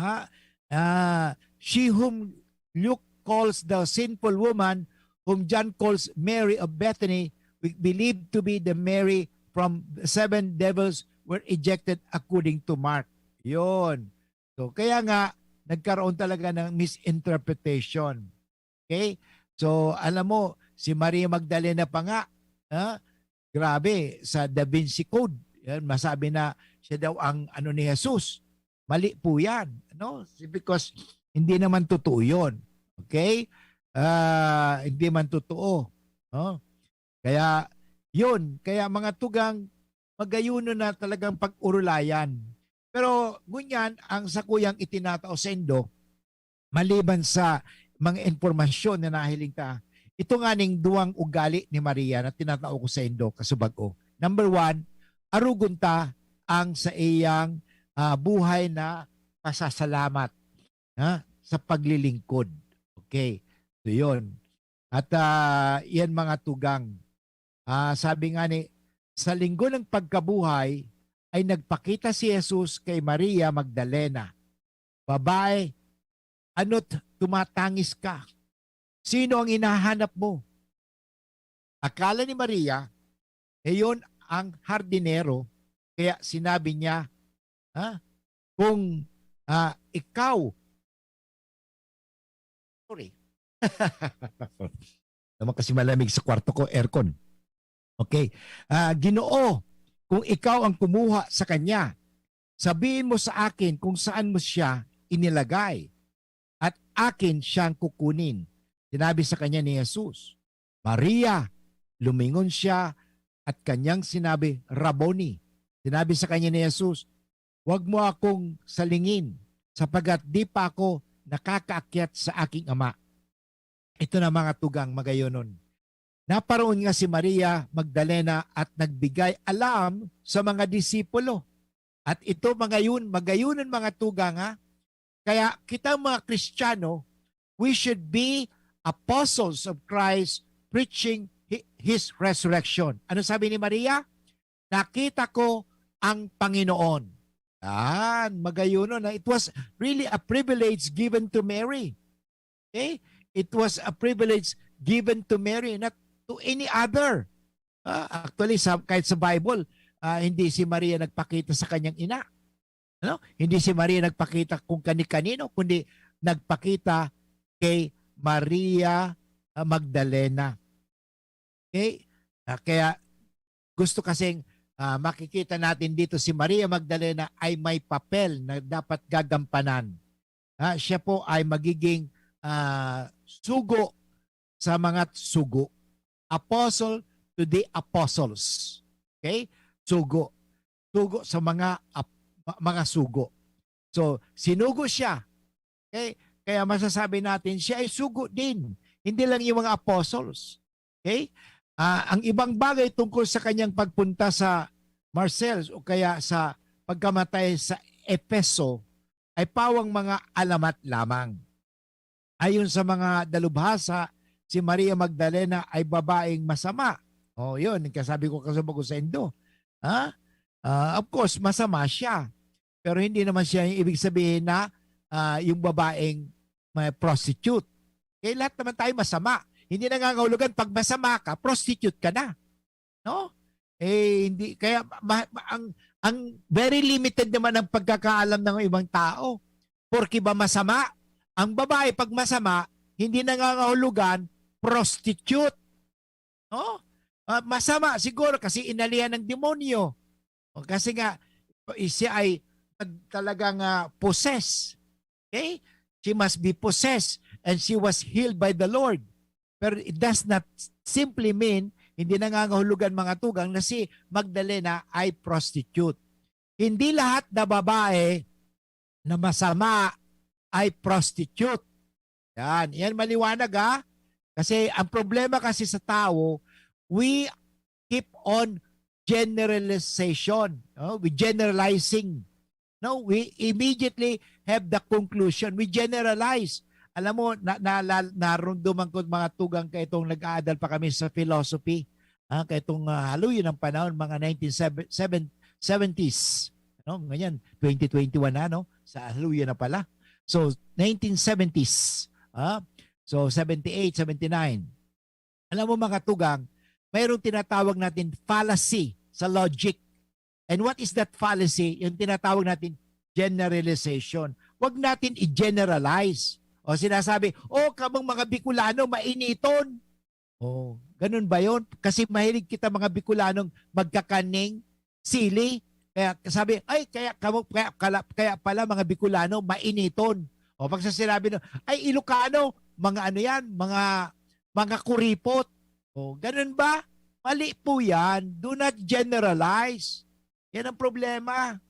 Ha? Ah, she whom Luke calls the sinful woman, whom John calls Mary of Bethany, we believe to be the Mary from the seven devils were ejected according to Mark. Yon. So, kaya nga, nagkaroon talaga ng misinterpretation. Okay? So, alam mo, si Maria Magdalena pa nga, ha? Grabe, sa Da Vinci Code, yan, masabi na siya daw ang ano ni Jesus. Mali po yan. Ano? Because hindi naman totoo yun. Okay? Ah, hindi man totoo. No? Kaya, yun. Kaya mga tugang, magayuno na talagang pag-urulayan. Pero, ngunyan, ang sakuyang itinatao saindo, maliban sa mga impormasyon na nahiling ta, ito nga ning duwang ugali ni Maria na tinatao ko saindo, kasubag-o. Number one, arugon ta ang sa iyang, ah, buhay na pasasalamat, ha, sa paglilingkod. Okay. So, yun. At, ah, yan mga tugang. Ah, sabi nga ni, sa linggo ng pagkabuhay ay nagpakita si Jesus kay Maria Magdalena. "Babae, ano't tumatangis ka? Sino ang hinahanap mo?" Akala ni Maria, iyon ang hardinero, kaya sinabi niya, ha? Kung, ah, ikaw, sorry. Naman kasi malamig sa kwarto ko, aircon. Okay. Ah, "Ginoo, kung ikaw ang kumuha sa kanya, sabihin mo sa akin kung saan mo siya inilagay, at akin siyang kukunin." Sinabi sa kanya ni Jesus, "Maria!" Lumingon siya at kanyang sinabi, "Rabboni!" Sinabi sa kanya ni Jesus, "Huwag mo akong salingin, sapagkat di pa ako nakakaakyat sa aking Ama." Ito na mga tugang magayonon. Naparoon nga si Maria Magdalena at nagbigay alam sa mga disipulo. At ito, magayon, magayonon mga tugang, ha? Kaya kita mga Kristiyano, we should be apostles of Christ preaching hi-, His resurrection. Ano sabi ni Maria? "Nakita ko ang Panginoon." Yan, magayonon. It was really a privilege given to Mary. Okay? It was a privilege given to Mary, not to any other. Ah, actually, sa, kahit sa Bible, ah, hindi si Maria nagpakita sa kanyang ina. Ano? Hindi si Maria nagpakita kung kani-kanino, kundi nagpakita kay Maria, ah, Magdalena. Okay? Ah, kaya gusto kasing, ah, makikita natin dito, si Maria Magdalena ay may papel na dapat gagampanan. Ah, siya po ay magiging, ah, sugo sa mga sugo. Apostle to the apostles. Okay? Sugo. Sugo sa mga ap-, ma-, mga sugo. So, sinugo siya. Okay? Kaya masasabi natin, siya ay sugo din. Hindi lang yung mga apostles. Okay? Ah, ang ibang bagay tungkol sa kanyang pagpunta sa Marseilles o kaya sa pagkamatay sa Efeso ay pawang mga alamat lamang. Ayon sa mga dalubhasa, si Maria Magdalena ay babaeng masama. Oh, yun, yung kasabi ko kasubago sa Indo. Ha? Ah, of course, masama siya. Pero hindi naman siya yung ibig sabihin na, ah, yung babaeng may prostitute. Kaya lahat naman tayo masama. Hindi nangangahulugan pag masama ka, prostitute ka na. No? Eh, hindi, kaya ma-, ma-, ang, ang very limited naman ang pagkakaalam ng ibang tao. Porke ba masama? Ang babae, pag masama, hindi nangangahulugan, prostitute. No? Ah, masama siguro kasi inalihan ng demonyo. O, kasi nga, siya ay nag-, talagang, ah, possess. Okay? She must be possessed and she was healed by the Lord. Pero it does not simply mean, hindi nangangahulugan, mga tugang, na si Magdalena ay prostitute. Hindi lahat na babae na masama ay prostitute. Yan. Yan maliwanag, ha? Kasi ang problema kasi sa tao, we keep on generalization. No? We generalizing. No? We immediately have the conclusion. We generalize. Alam mo, na, na, na, narumduman ko, mga tugang, kaitong nag-aadal pa kami sa philosophy. Ah, kaitong, ah, haluyo ng panahon, mga nineteen seventies. Ano? Ngayon, twenty twenty-one na, no? Sa haluyo na pala. So, nineteen seventies. Ah? So, seventy-eight, seventy-nine. Alam mo, mga tugang, mayroong tinatawag natin fallacy sa logic. And what is that fallacy? Yung tinatawag natin generalization. Huwag natin i-generalize. O sinasabi, "Oh, kamong mga Bicolano, mainiton." Oh, ganun ba yon? Kasi mahilig kita, mga Bikolanong, magkakaning, sili. Kaya sabi, "Ay, kaya kamo, kaya kala-, kaya pala mga Bicolano mainiton." O pag sa sinabi ng, "Ay, Ilocano, mga ano yan, mga, mga kuripot." O, ganun ba? Mali po yan. Do not generalize. Yan ang problema.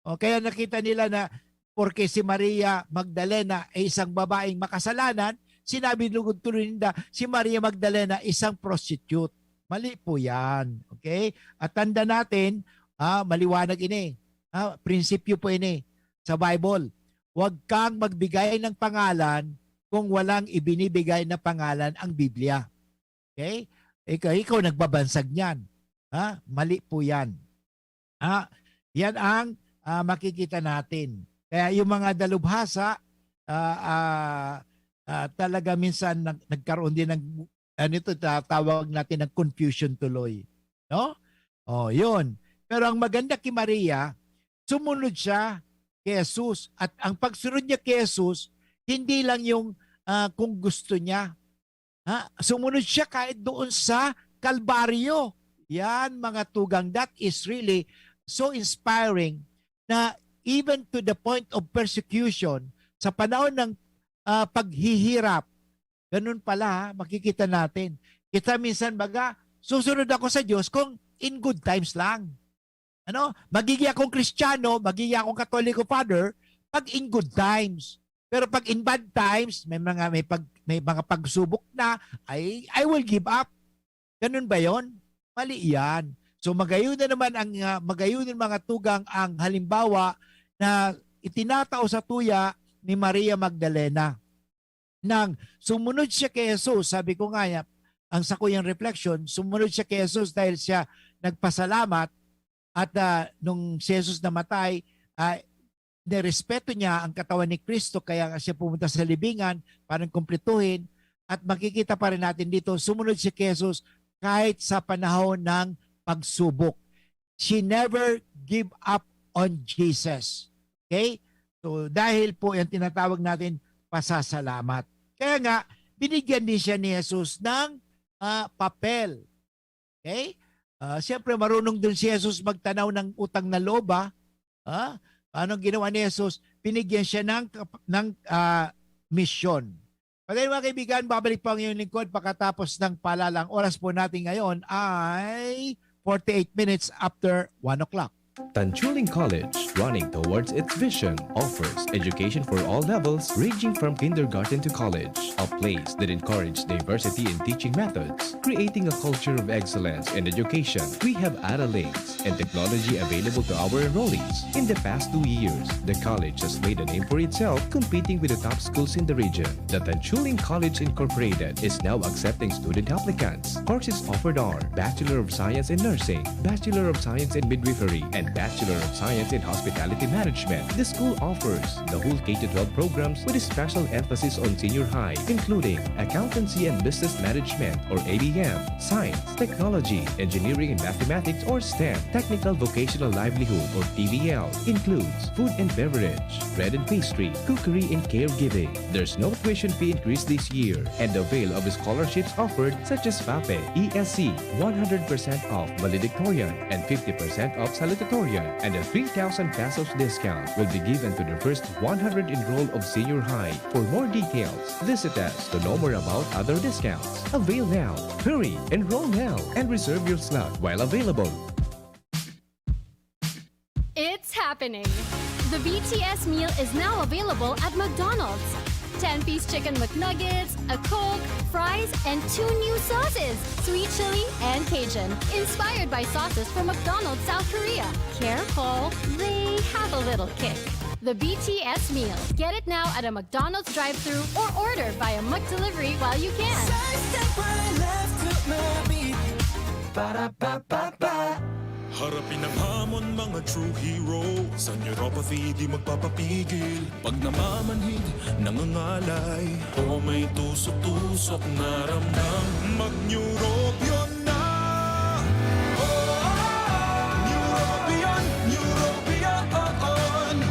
O, kaya nakita nila na porke si Maria Magdalena ay isang babaeng makasalanan, sinabi lugod tuloy ninda, si Maria Magdalena isang prostitute. Mali po yan. Okay? At tanda natin, ah, maliwanag ini. Ah, prinsipyo po ini sa Bible. Huwag kang magbigay ng pangalan kung walang ibinibigay na pangalan ang Biblia. Okay? Ikaw, ikaw nagbabansag niyan. Ha? Mali po yan. Ah, yan ang, ah, makikita natin. Kaya yung mga dalubhasa, ah, ah, ah, talaga minsan nag-, nagkaroon din ng, ano ito, tatawag natin ng confusion tuloy. No? Oh, yun. Pero ang maganda kay Maria, sumunod siya kay Jesus. At ang pagsunod niya kay Jesus, hindi lang yung, ah, kung gusto niya. Ha? Sumunod siya kahit doon sa Kalbaryo. Yan, mga tugang, that is really so inspiring na even to the point of persecution, sa panahon ng, ah, paghihirap, ganun pala, ha, makikita natin. Kita minsan baga, "Susunod ako sa Diyos kung in good times lang." Ano? Magiging akong Kristiyano, magiging akong Katoliko, Father, pag in good times. Pero pag in bad times, may mga, may pag-, may mga pagsubok na, ay, "I will give up." Ganun ba yon? Mali yan. So, magayon na naman ang, ah, magayon ng mga tugang ang halimbawa na itinatao sa tuya ni Maria Magdalena. Nang sumunod siya kay Jesus, sabi ko nga, ya-, ang sakuyang reflection, sumunod siya kay Jesus dahil siya nagpasalamat at, ah, nung si Jesus namatay, ah, nirespeto niya ang katawan ni Cristo, kaya nga siya pumunta sa libingan para kumplituhin. At makikita pa rin natin dito, sumunod siya kay Jesus kahit sa panahon ng pagsubok. She never give up on Jesus. Okay? So, dahil po yan tinatawag natin pasasalamat. Kaya nga, binigyan din siya ni Jesus ng, ah, papel. Okay? Ah, siyempre, marunong din si Jesus magtanaw ng utang na loob, ah. Ah, anong ginawa ni Jesus? Binigyan siya ng kap-, ng, ah, misyon. Pagkain, mga kaibigan, babalik po ang iyong lingkod pagkatapos ng paalala. Ang oras po natin ngayon ay forty-eight minutes after one o'clock. Tanchuling College, running towards its vision, offers education for all levels, ranging from kindergarten to college. A place that encourages diversity in teaching methods, creating a culture of excellence in education. We have Ara Links and technology available to our enrollees. In the past two years, the college has made a name for itself, competing with the top schools in the region. The Tanchuling College Incorporated is now accepting student applicants. Courses offered are Bachelor of Science in Nursing, Bachelor of Science in Midwifery, and Bachelor of Science in Hospitality Management. The school offers the whole K to twelve programs with a special emphasis on senior high, including Accountancy and Business Management or A B M, Science, Technology, Engineering and Mathematics or STEM, Technical Vocational Livelihood or T V L, includes food and beverage, bread and pastry, cookery and caregiving. There's no tuition fee increase this year, and avail of scholarships offered such as PAPE, E S C, one hundred percent off valedictorian and fifty percent off salutatorian, and a three thousand pesos discount will be given to the first one hundred enrolled of senior high. For more details, visit us to know more about other discounts. Avail now. Hurry, enroll now, and reserve your slot while available. It's happening! The B T S meal is now available at McDonald's. Ten-piece chicken McNuggets, a Coke, fries, and two new sauces, sweet chili and Cajun, inspired by sauces from McDonald's South Korea. Careful, they have a little kick. The B T S meal. Get it now at a McDonald's drive-thru or order via McDelivery while you can. Sa isang left to my beat. Para pa pa pa. Harapin ang hamon, mga true hero. Sa neuropathy, di magpapapigil. Pag namamanhid, nangangalay. O may tusok-tusok na ramdam. Mag-Neurobion na! Oh, Neurobion, Neurobion, oh, oh.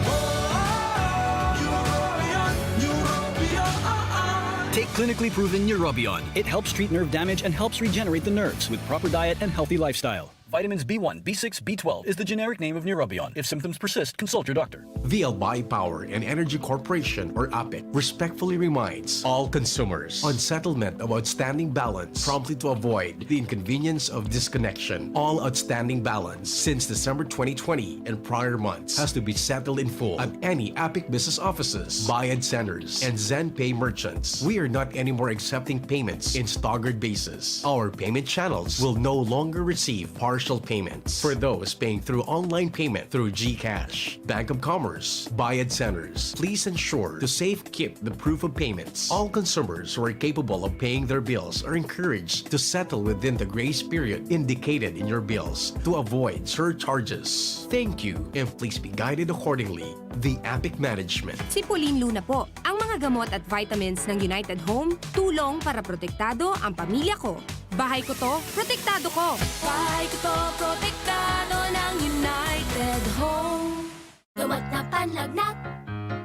Oh, Neurobion, Neurobion, oh, oh. Take clinically proven Neurobion. It helps treat nerve damage and helps regenerate the nerves with proper diet and healthy lifestyle. Vitamins B one, B six, B twelve is the generic name of Neurobion. If symptoms persist, consult your doctor. The Albay Power and Energy Corporation, or APEC, respectfully reminds all consumers on settlement of outstanding balance promptly to avoid the inconvenience of disconnection. All outstanding balance since December twenty twenty and prior months has to be settled in full at any APEC business offices, Bayad Centers, and ZenPay merchants. We are not anymore accepting payments in staggered basis. Our payment channels will no longer receive partial payments. For those paying through online payment through GCash, Bank of Commerce, Bayad Centers, please ensure to safekeep the proof of payments. All consumers who are capable of paying their bills are encouraged to settle within the grace period indicated in your bills to avoid surcharges. Thank you, and please be guided accordingly. The APEC Management. Sipulin Luna po. Ang mga gamot at vitamins ng United Home, tulong para protektado ang pamilya ko. Bahay ko to, protektado ko. Bahay ko to, protektado ng United Home. Gamot na panlagnat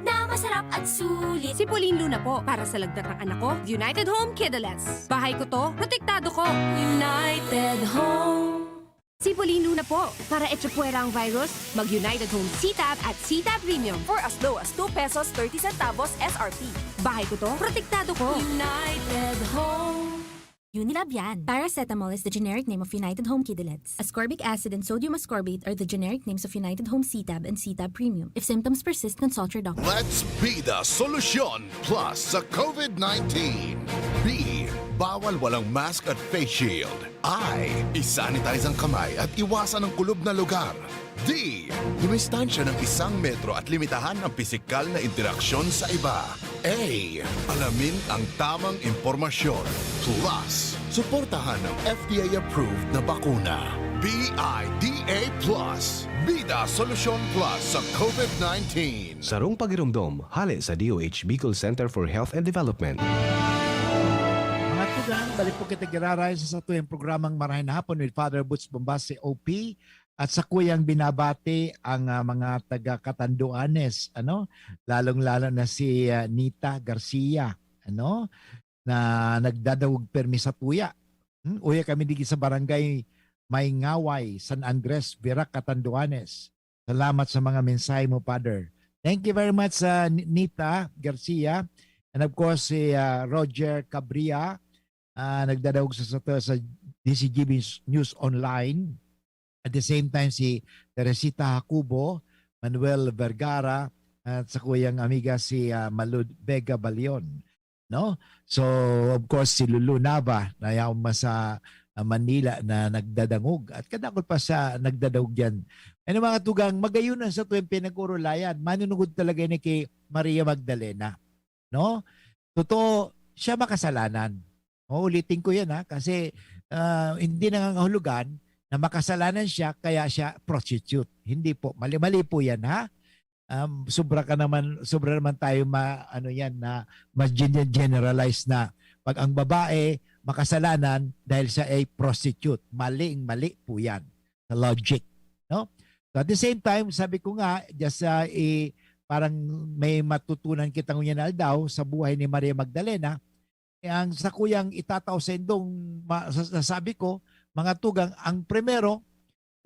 na masarap at sulit. Sipulin Luna po para sa lagnat ng anak ko, United Home Kidalettes. Bahay ko to, protektado ko. United Home. Sipulin Luna po. Para echapuwera ang virus, mag-United Home C-Tab at C-Tab Premium. For as low as two pesos thirty centavos S R P. Bahay ko to, protektado ko. United Home. Unilab yan. Paracetamol is the generic name of United Home Kidalettes. Ascorbic acid and sodium ascorbate are the generic names of United Home C-Tab and C-Tab Premium. If symptoms persist, consult your doctor. Let's be the solution plus sa COVID nineteen. B, bawal walang mask at face shield. I, isanitize ang kamay at iwasan ang kulob na lugar. D, dumistansya ng isang metro at limitahan ang pisikal na interaksyon sa iba. A, alamin ang tamang impormasyon. Plus, suportahan ang F D A-approved na bakuna. B I D A plus. Bida Solusyon Plus sa COVID nineteen. Sarong pagiromdom, hale sa D O H Bicol Center for Health and Development. Mga Balik po kita giraray sa satuyang programang Marahay na Hapon with Father Butch Bombas, C O P, at sa kuyang binabati ang, ah, mga taga Catanduanes, ano? Lalong-lalo na si, ah, Nita Garcia, ano? Na nagdadangog permi sa tuya. Hmm? Uya kami digi sa barangay Maingaway, San Andres, Virac, Catanduanes. Salamat sa mga mensahe mo, Father. Thank you very much, ah, Ni-, Nita Garcia. And of course, si, ah, Roger Cabria, ah, nagdadangog sa, sa, sa D C G B News Online. At the same time, si Teresita Jacobo, Manuel Vergara, at sa kuyang amiga si, ah, Malud Vega Balion, no? So, of course, si Lulu Nava na yaon man sa, ah, Manila na nagdadangog. At kadakol pa sa nagdadangog yan. Ano, mga tugang, magayon ang satuyang pinag-urulayan. Manunungod talaga ni kay Maria Magdalena, no? Totoo, siya makasalanan. Uulitin ko yan, ha, kasi, ah, hindi nangangahulugan na makasalanan siya kaya siya prostitute. Hindi po. Mali-mali po yan, ha? Um, sobra ka naman, sobra naman tayo ma-, ano yan, na ma-gen-, generalize na. Pag ang babae makasalanan dahil siya ay prostitute, maling-mali po yan sa logic, no? So at the same time, sabi ko nga, just, ah, i-, parang may matutunan kita ngunyan na aldaw sa buhay ni Maria Magdalena, eh, ang sakuyang itatao sa indong ma-, sa-, sasabi ko, mga tugang, ang primero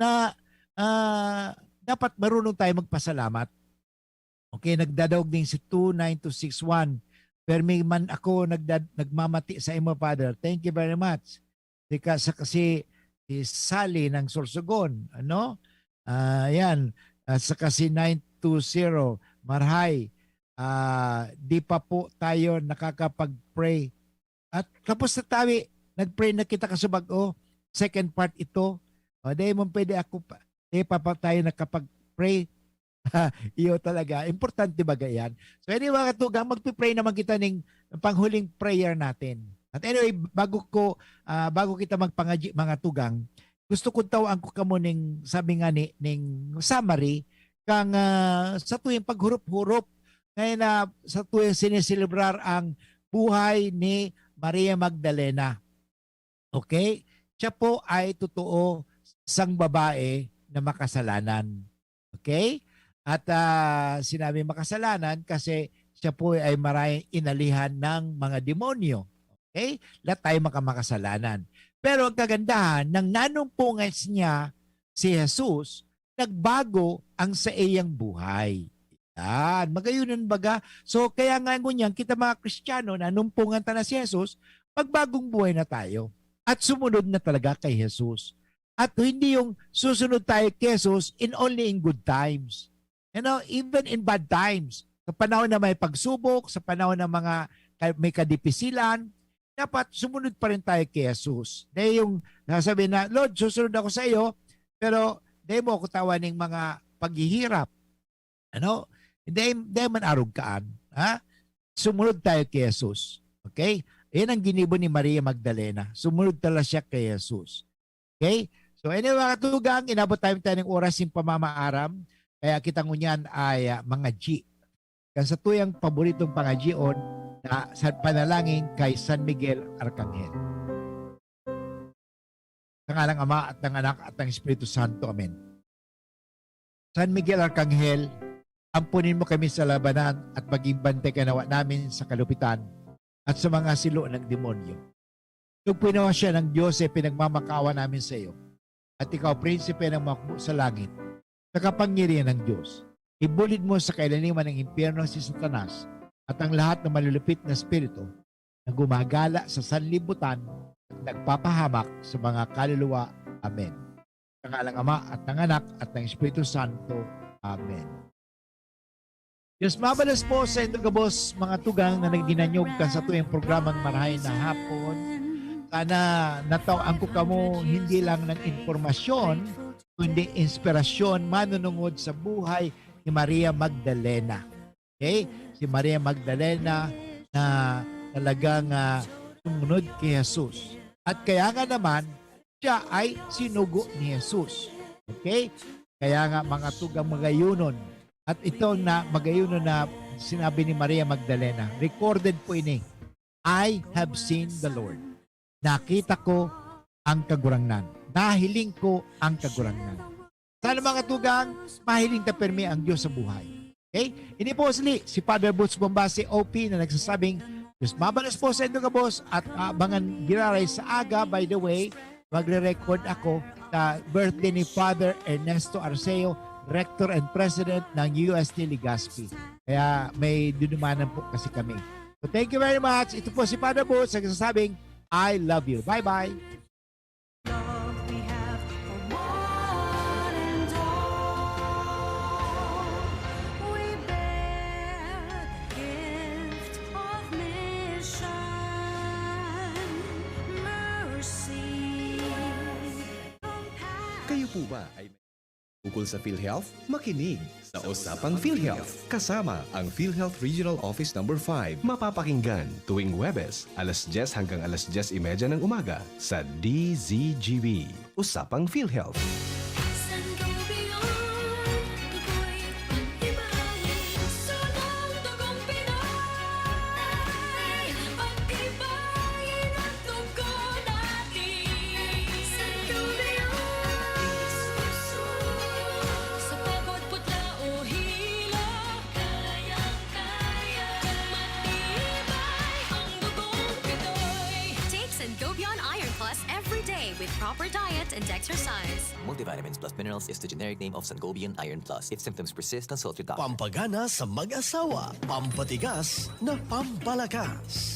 na, ah, dapat marunong tayo magpasalamat. Okay, nagdadaog din si two nine two six one. "Permi man ako nagdad-, nagmamati sa imo, Father." Thank you very much. Si ka-, sa kasi si Sally ng Sorsogon, ano? Ah, yan. At saka si nine two zero, "Marhay, ah, di pa po tayo nakakapag-pray." At tapos na tabi, nag-pray na kita kasubag, oh, second part ito. O, di mo pwede ako pa, di pa, pa tayo nakapag-pray. Iyo talaga. Importante ba yan? So anyway, mga tugang, magpipray naman kita ning panghuling prayer natin. At anyway, bago ko, ah, bago kita magpangadyi, mga tugang, gusto ko tawaan ko kamo ning, sabi nga ni, ning summary, kang, ah, sa tuwing paghurup-hurup, ngayon na sa tuwing sineselebrar ang buhay ni Maria Magdalena. Okay? Siya po ay totoo sang babae na makasalanan. Okay? At, ah, sinabi makasalanan kasi siya po ay maray inalihan ng mga demonyo. Okay? Lahat tayo makamakasalanan. Pero ang kagandahan, nang nanumpungan niya si Jesus, nagbago ang saiyang buhay. Yan. Magayon baga. So, kaya nga ngunyan, kita mga Kristiyano, nanumpungan ta na si Jesus, magbagong buhay na tayo. At sumunod na talaga kay Jesus. At hindi yung susunod tayo kay Jesus in only in good times. You know, even in bad times, sa panahon na may pagsubok, sa panahon na mga ka-, may kadipisilan, dapat sumunod pa rin tayo kay Jesus. Dahil yung nasabi na, "Lord, susunod ako sa iyo," pero dahil mo ako tawan ng mga paghihirap. Ano? Dahil, dahil man arog kaan. Ha? Sumunod tayo kay Jesus. Okay? Yan ang ginibo ni Maria Magdalena. Sumunod tala siya kay Jesus. Okay? So anyway, mga tugang, inabot tayo tayo ng oras yung pamamaaram. Kaya kita ngunyan ay, ah, mga G. Kan sa tuyang paboritong pangadyion na sa panalangin kay San Miguel Arcangel. Sa ngalang Ama at ng Anak at ng Espiritu Santo. Amen. San Miguel Arcangel, ampunin mo kami sa labanan at maging bantay kanawa namin sa kalupitan at sa mga silo ng demonyo. Tugpinawa siya ng Diyos ay pinagmamakawa namin sa iyo. At ikaw, prinsipe ng mga hukbo sa langit, sa kapangyarihan ng Diyos. Ibulid mo sa kailaliman ng impyerno si Satanas at ang lahat ng malulupit na espiritu na gumagala sa sanlibutan at nagpapahamak sa mga kaluluwa. Amen. Sa ngalang Ama at ng Anak at ng Espiritu Santo. Amen. Diyos mabalos po sa indo gabos, mga tugang na nagdinanyog kan sa tuyang programang Marahay na Hapon. Sana natawan ko kamo hindi lang ng impormasyon, kundi inspirasyon manunungod sa buhay ni Maria Magdalena. Okay? Si Maria Magdalena na talagang, ah, sumunod kay Jesus. At kaya nga naman, siya ay sinugo ni Jesus. Okay? Kaya nga, mga tugang magayonon. At ito na magayonon na sinabi ni Maria Magdalena, recorded po ini, "I have seen the Lord." Nakita ko ang Kagurangnan. Nahiling ko ang Kagurangnan. Sana, mga tugang, mahiling ta permi ang Diyos sa buhay. Okay? Ini po sili, si Father Boots Bombasi, O P, na nagsasabing, Diyos mabalos po sa indo gabos at abangan giraray sa aga. By the way, magre-record ako sa birthday ni Father Ernesto Arceo, Rector and President ng U S T Legazpi. Kaya may dinumanan po kasi kami. So thank you very much. Ito po si Father Boots, nagsasabing, I love you. Bye-bye. Love we have for one and all. We bear the gift of mission, mercy, compassion. Kayo po ba ay may ukol sa PhilHealth? Makinig sa Usapang PhilHealth kasama ang PhilHealth Regional Office Number five. Mapapakinggan tuwing Huwebes, alas dyes hanggang alas dyes y media ng umaga sa D Z G B. Usapang PhilHealth. Sangobion, tukoy pag-ibahin, sunong dugong Pinoy. Pag-ibahin ang dugo natin. Sangobion, sa pagod, putla o hilo, kayang-kaya, matibay ang dugong Pinoy. Take Sangobion Iron Plus every day with proper diet and exercise. Multivitamins plus minerals is the generic name of Sangobion Iron Plus. If symptoms persist, consult your doctor. Pampagana sa mag-asawa, pampatigas na pampalakas.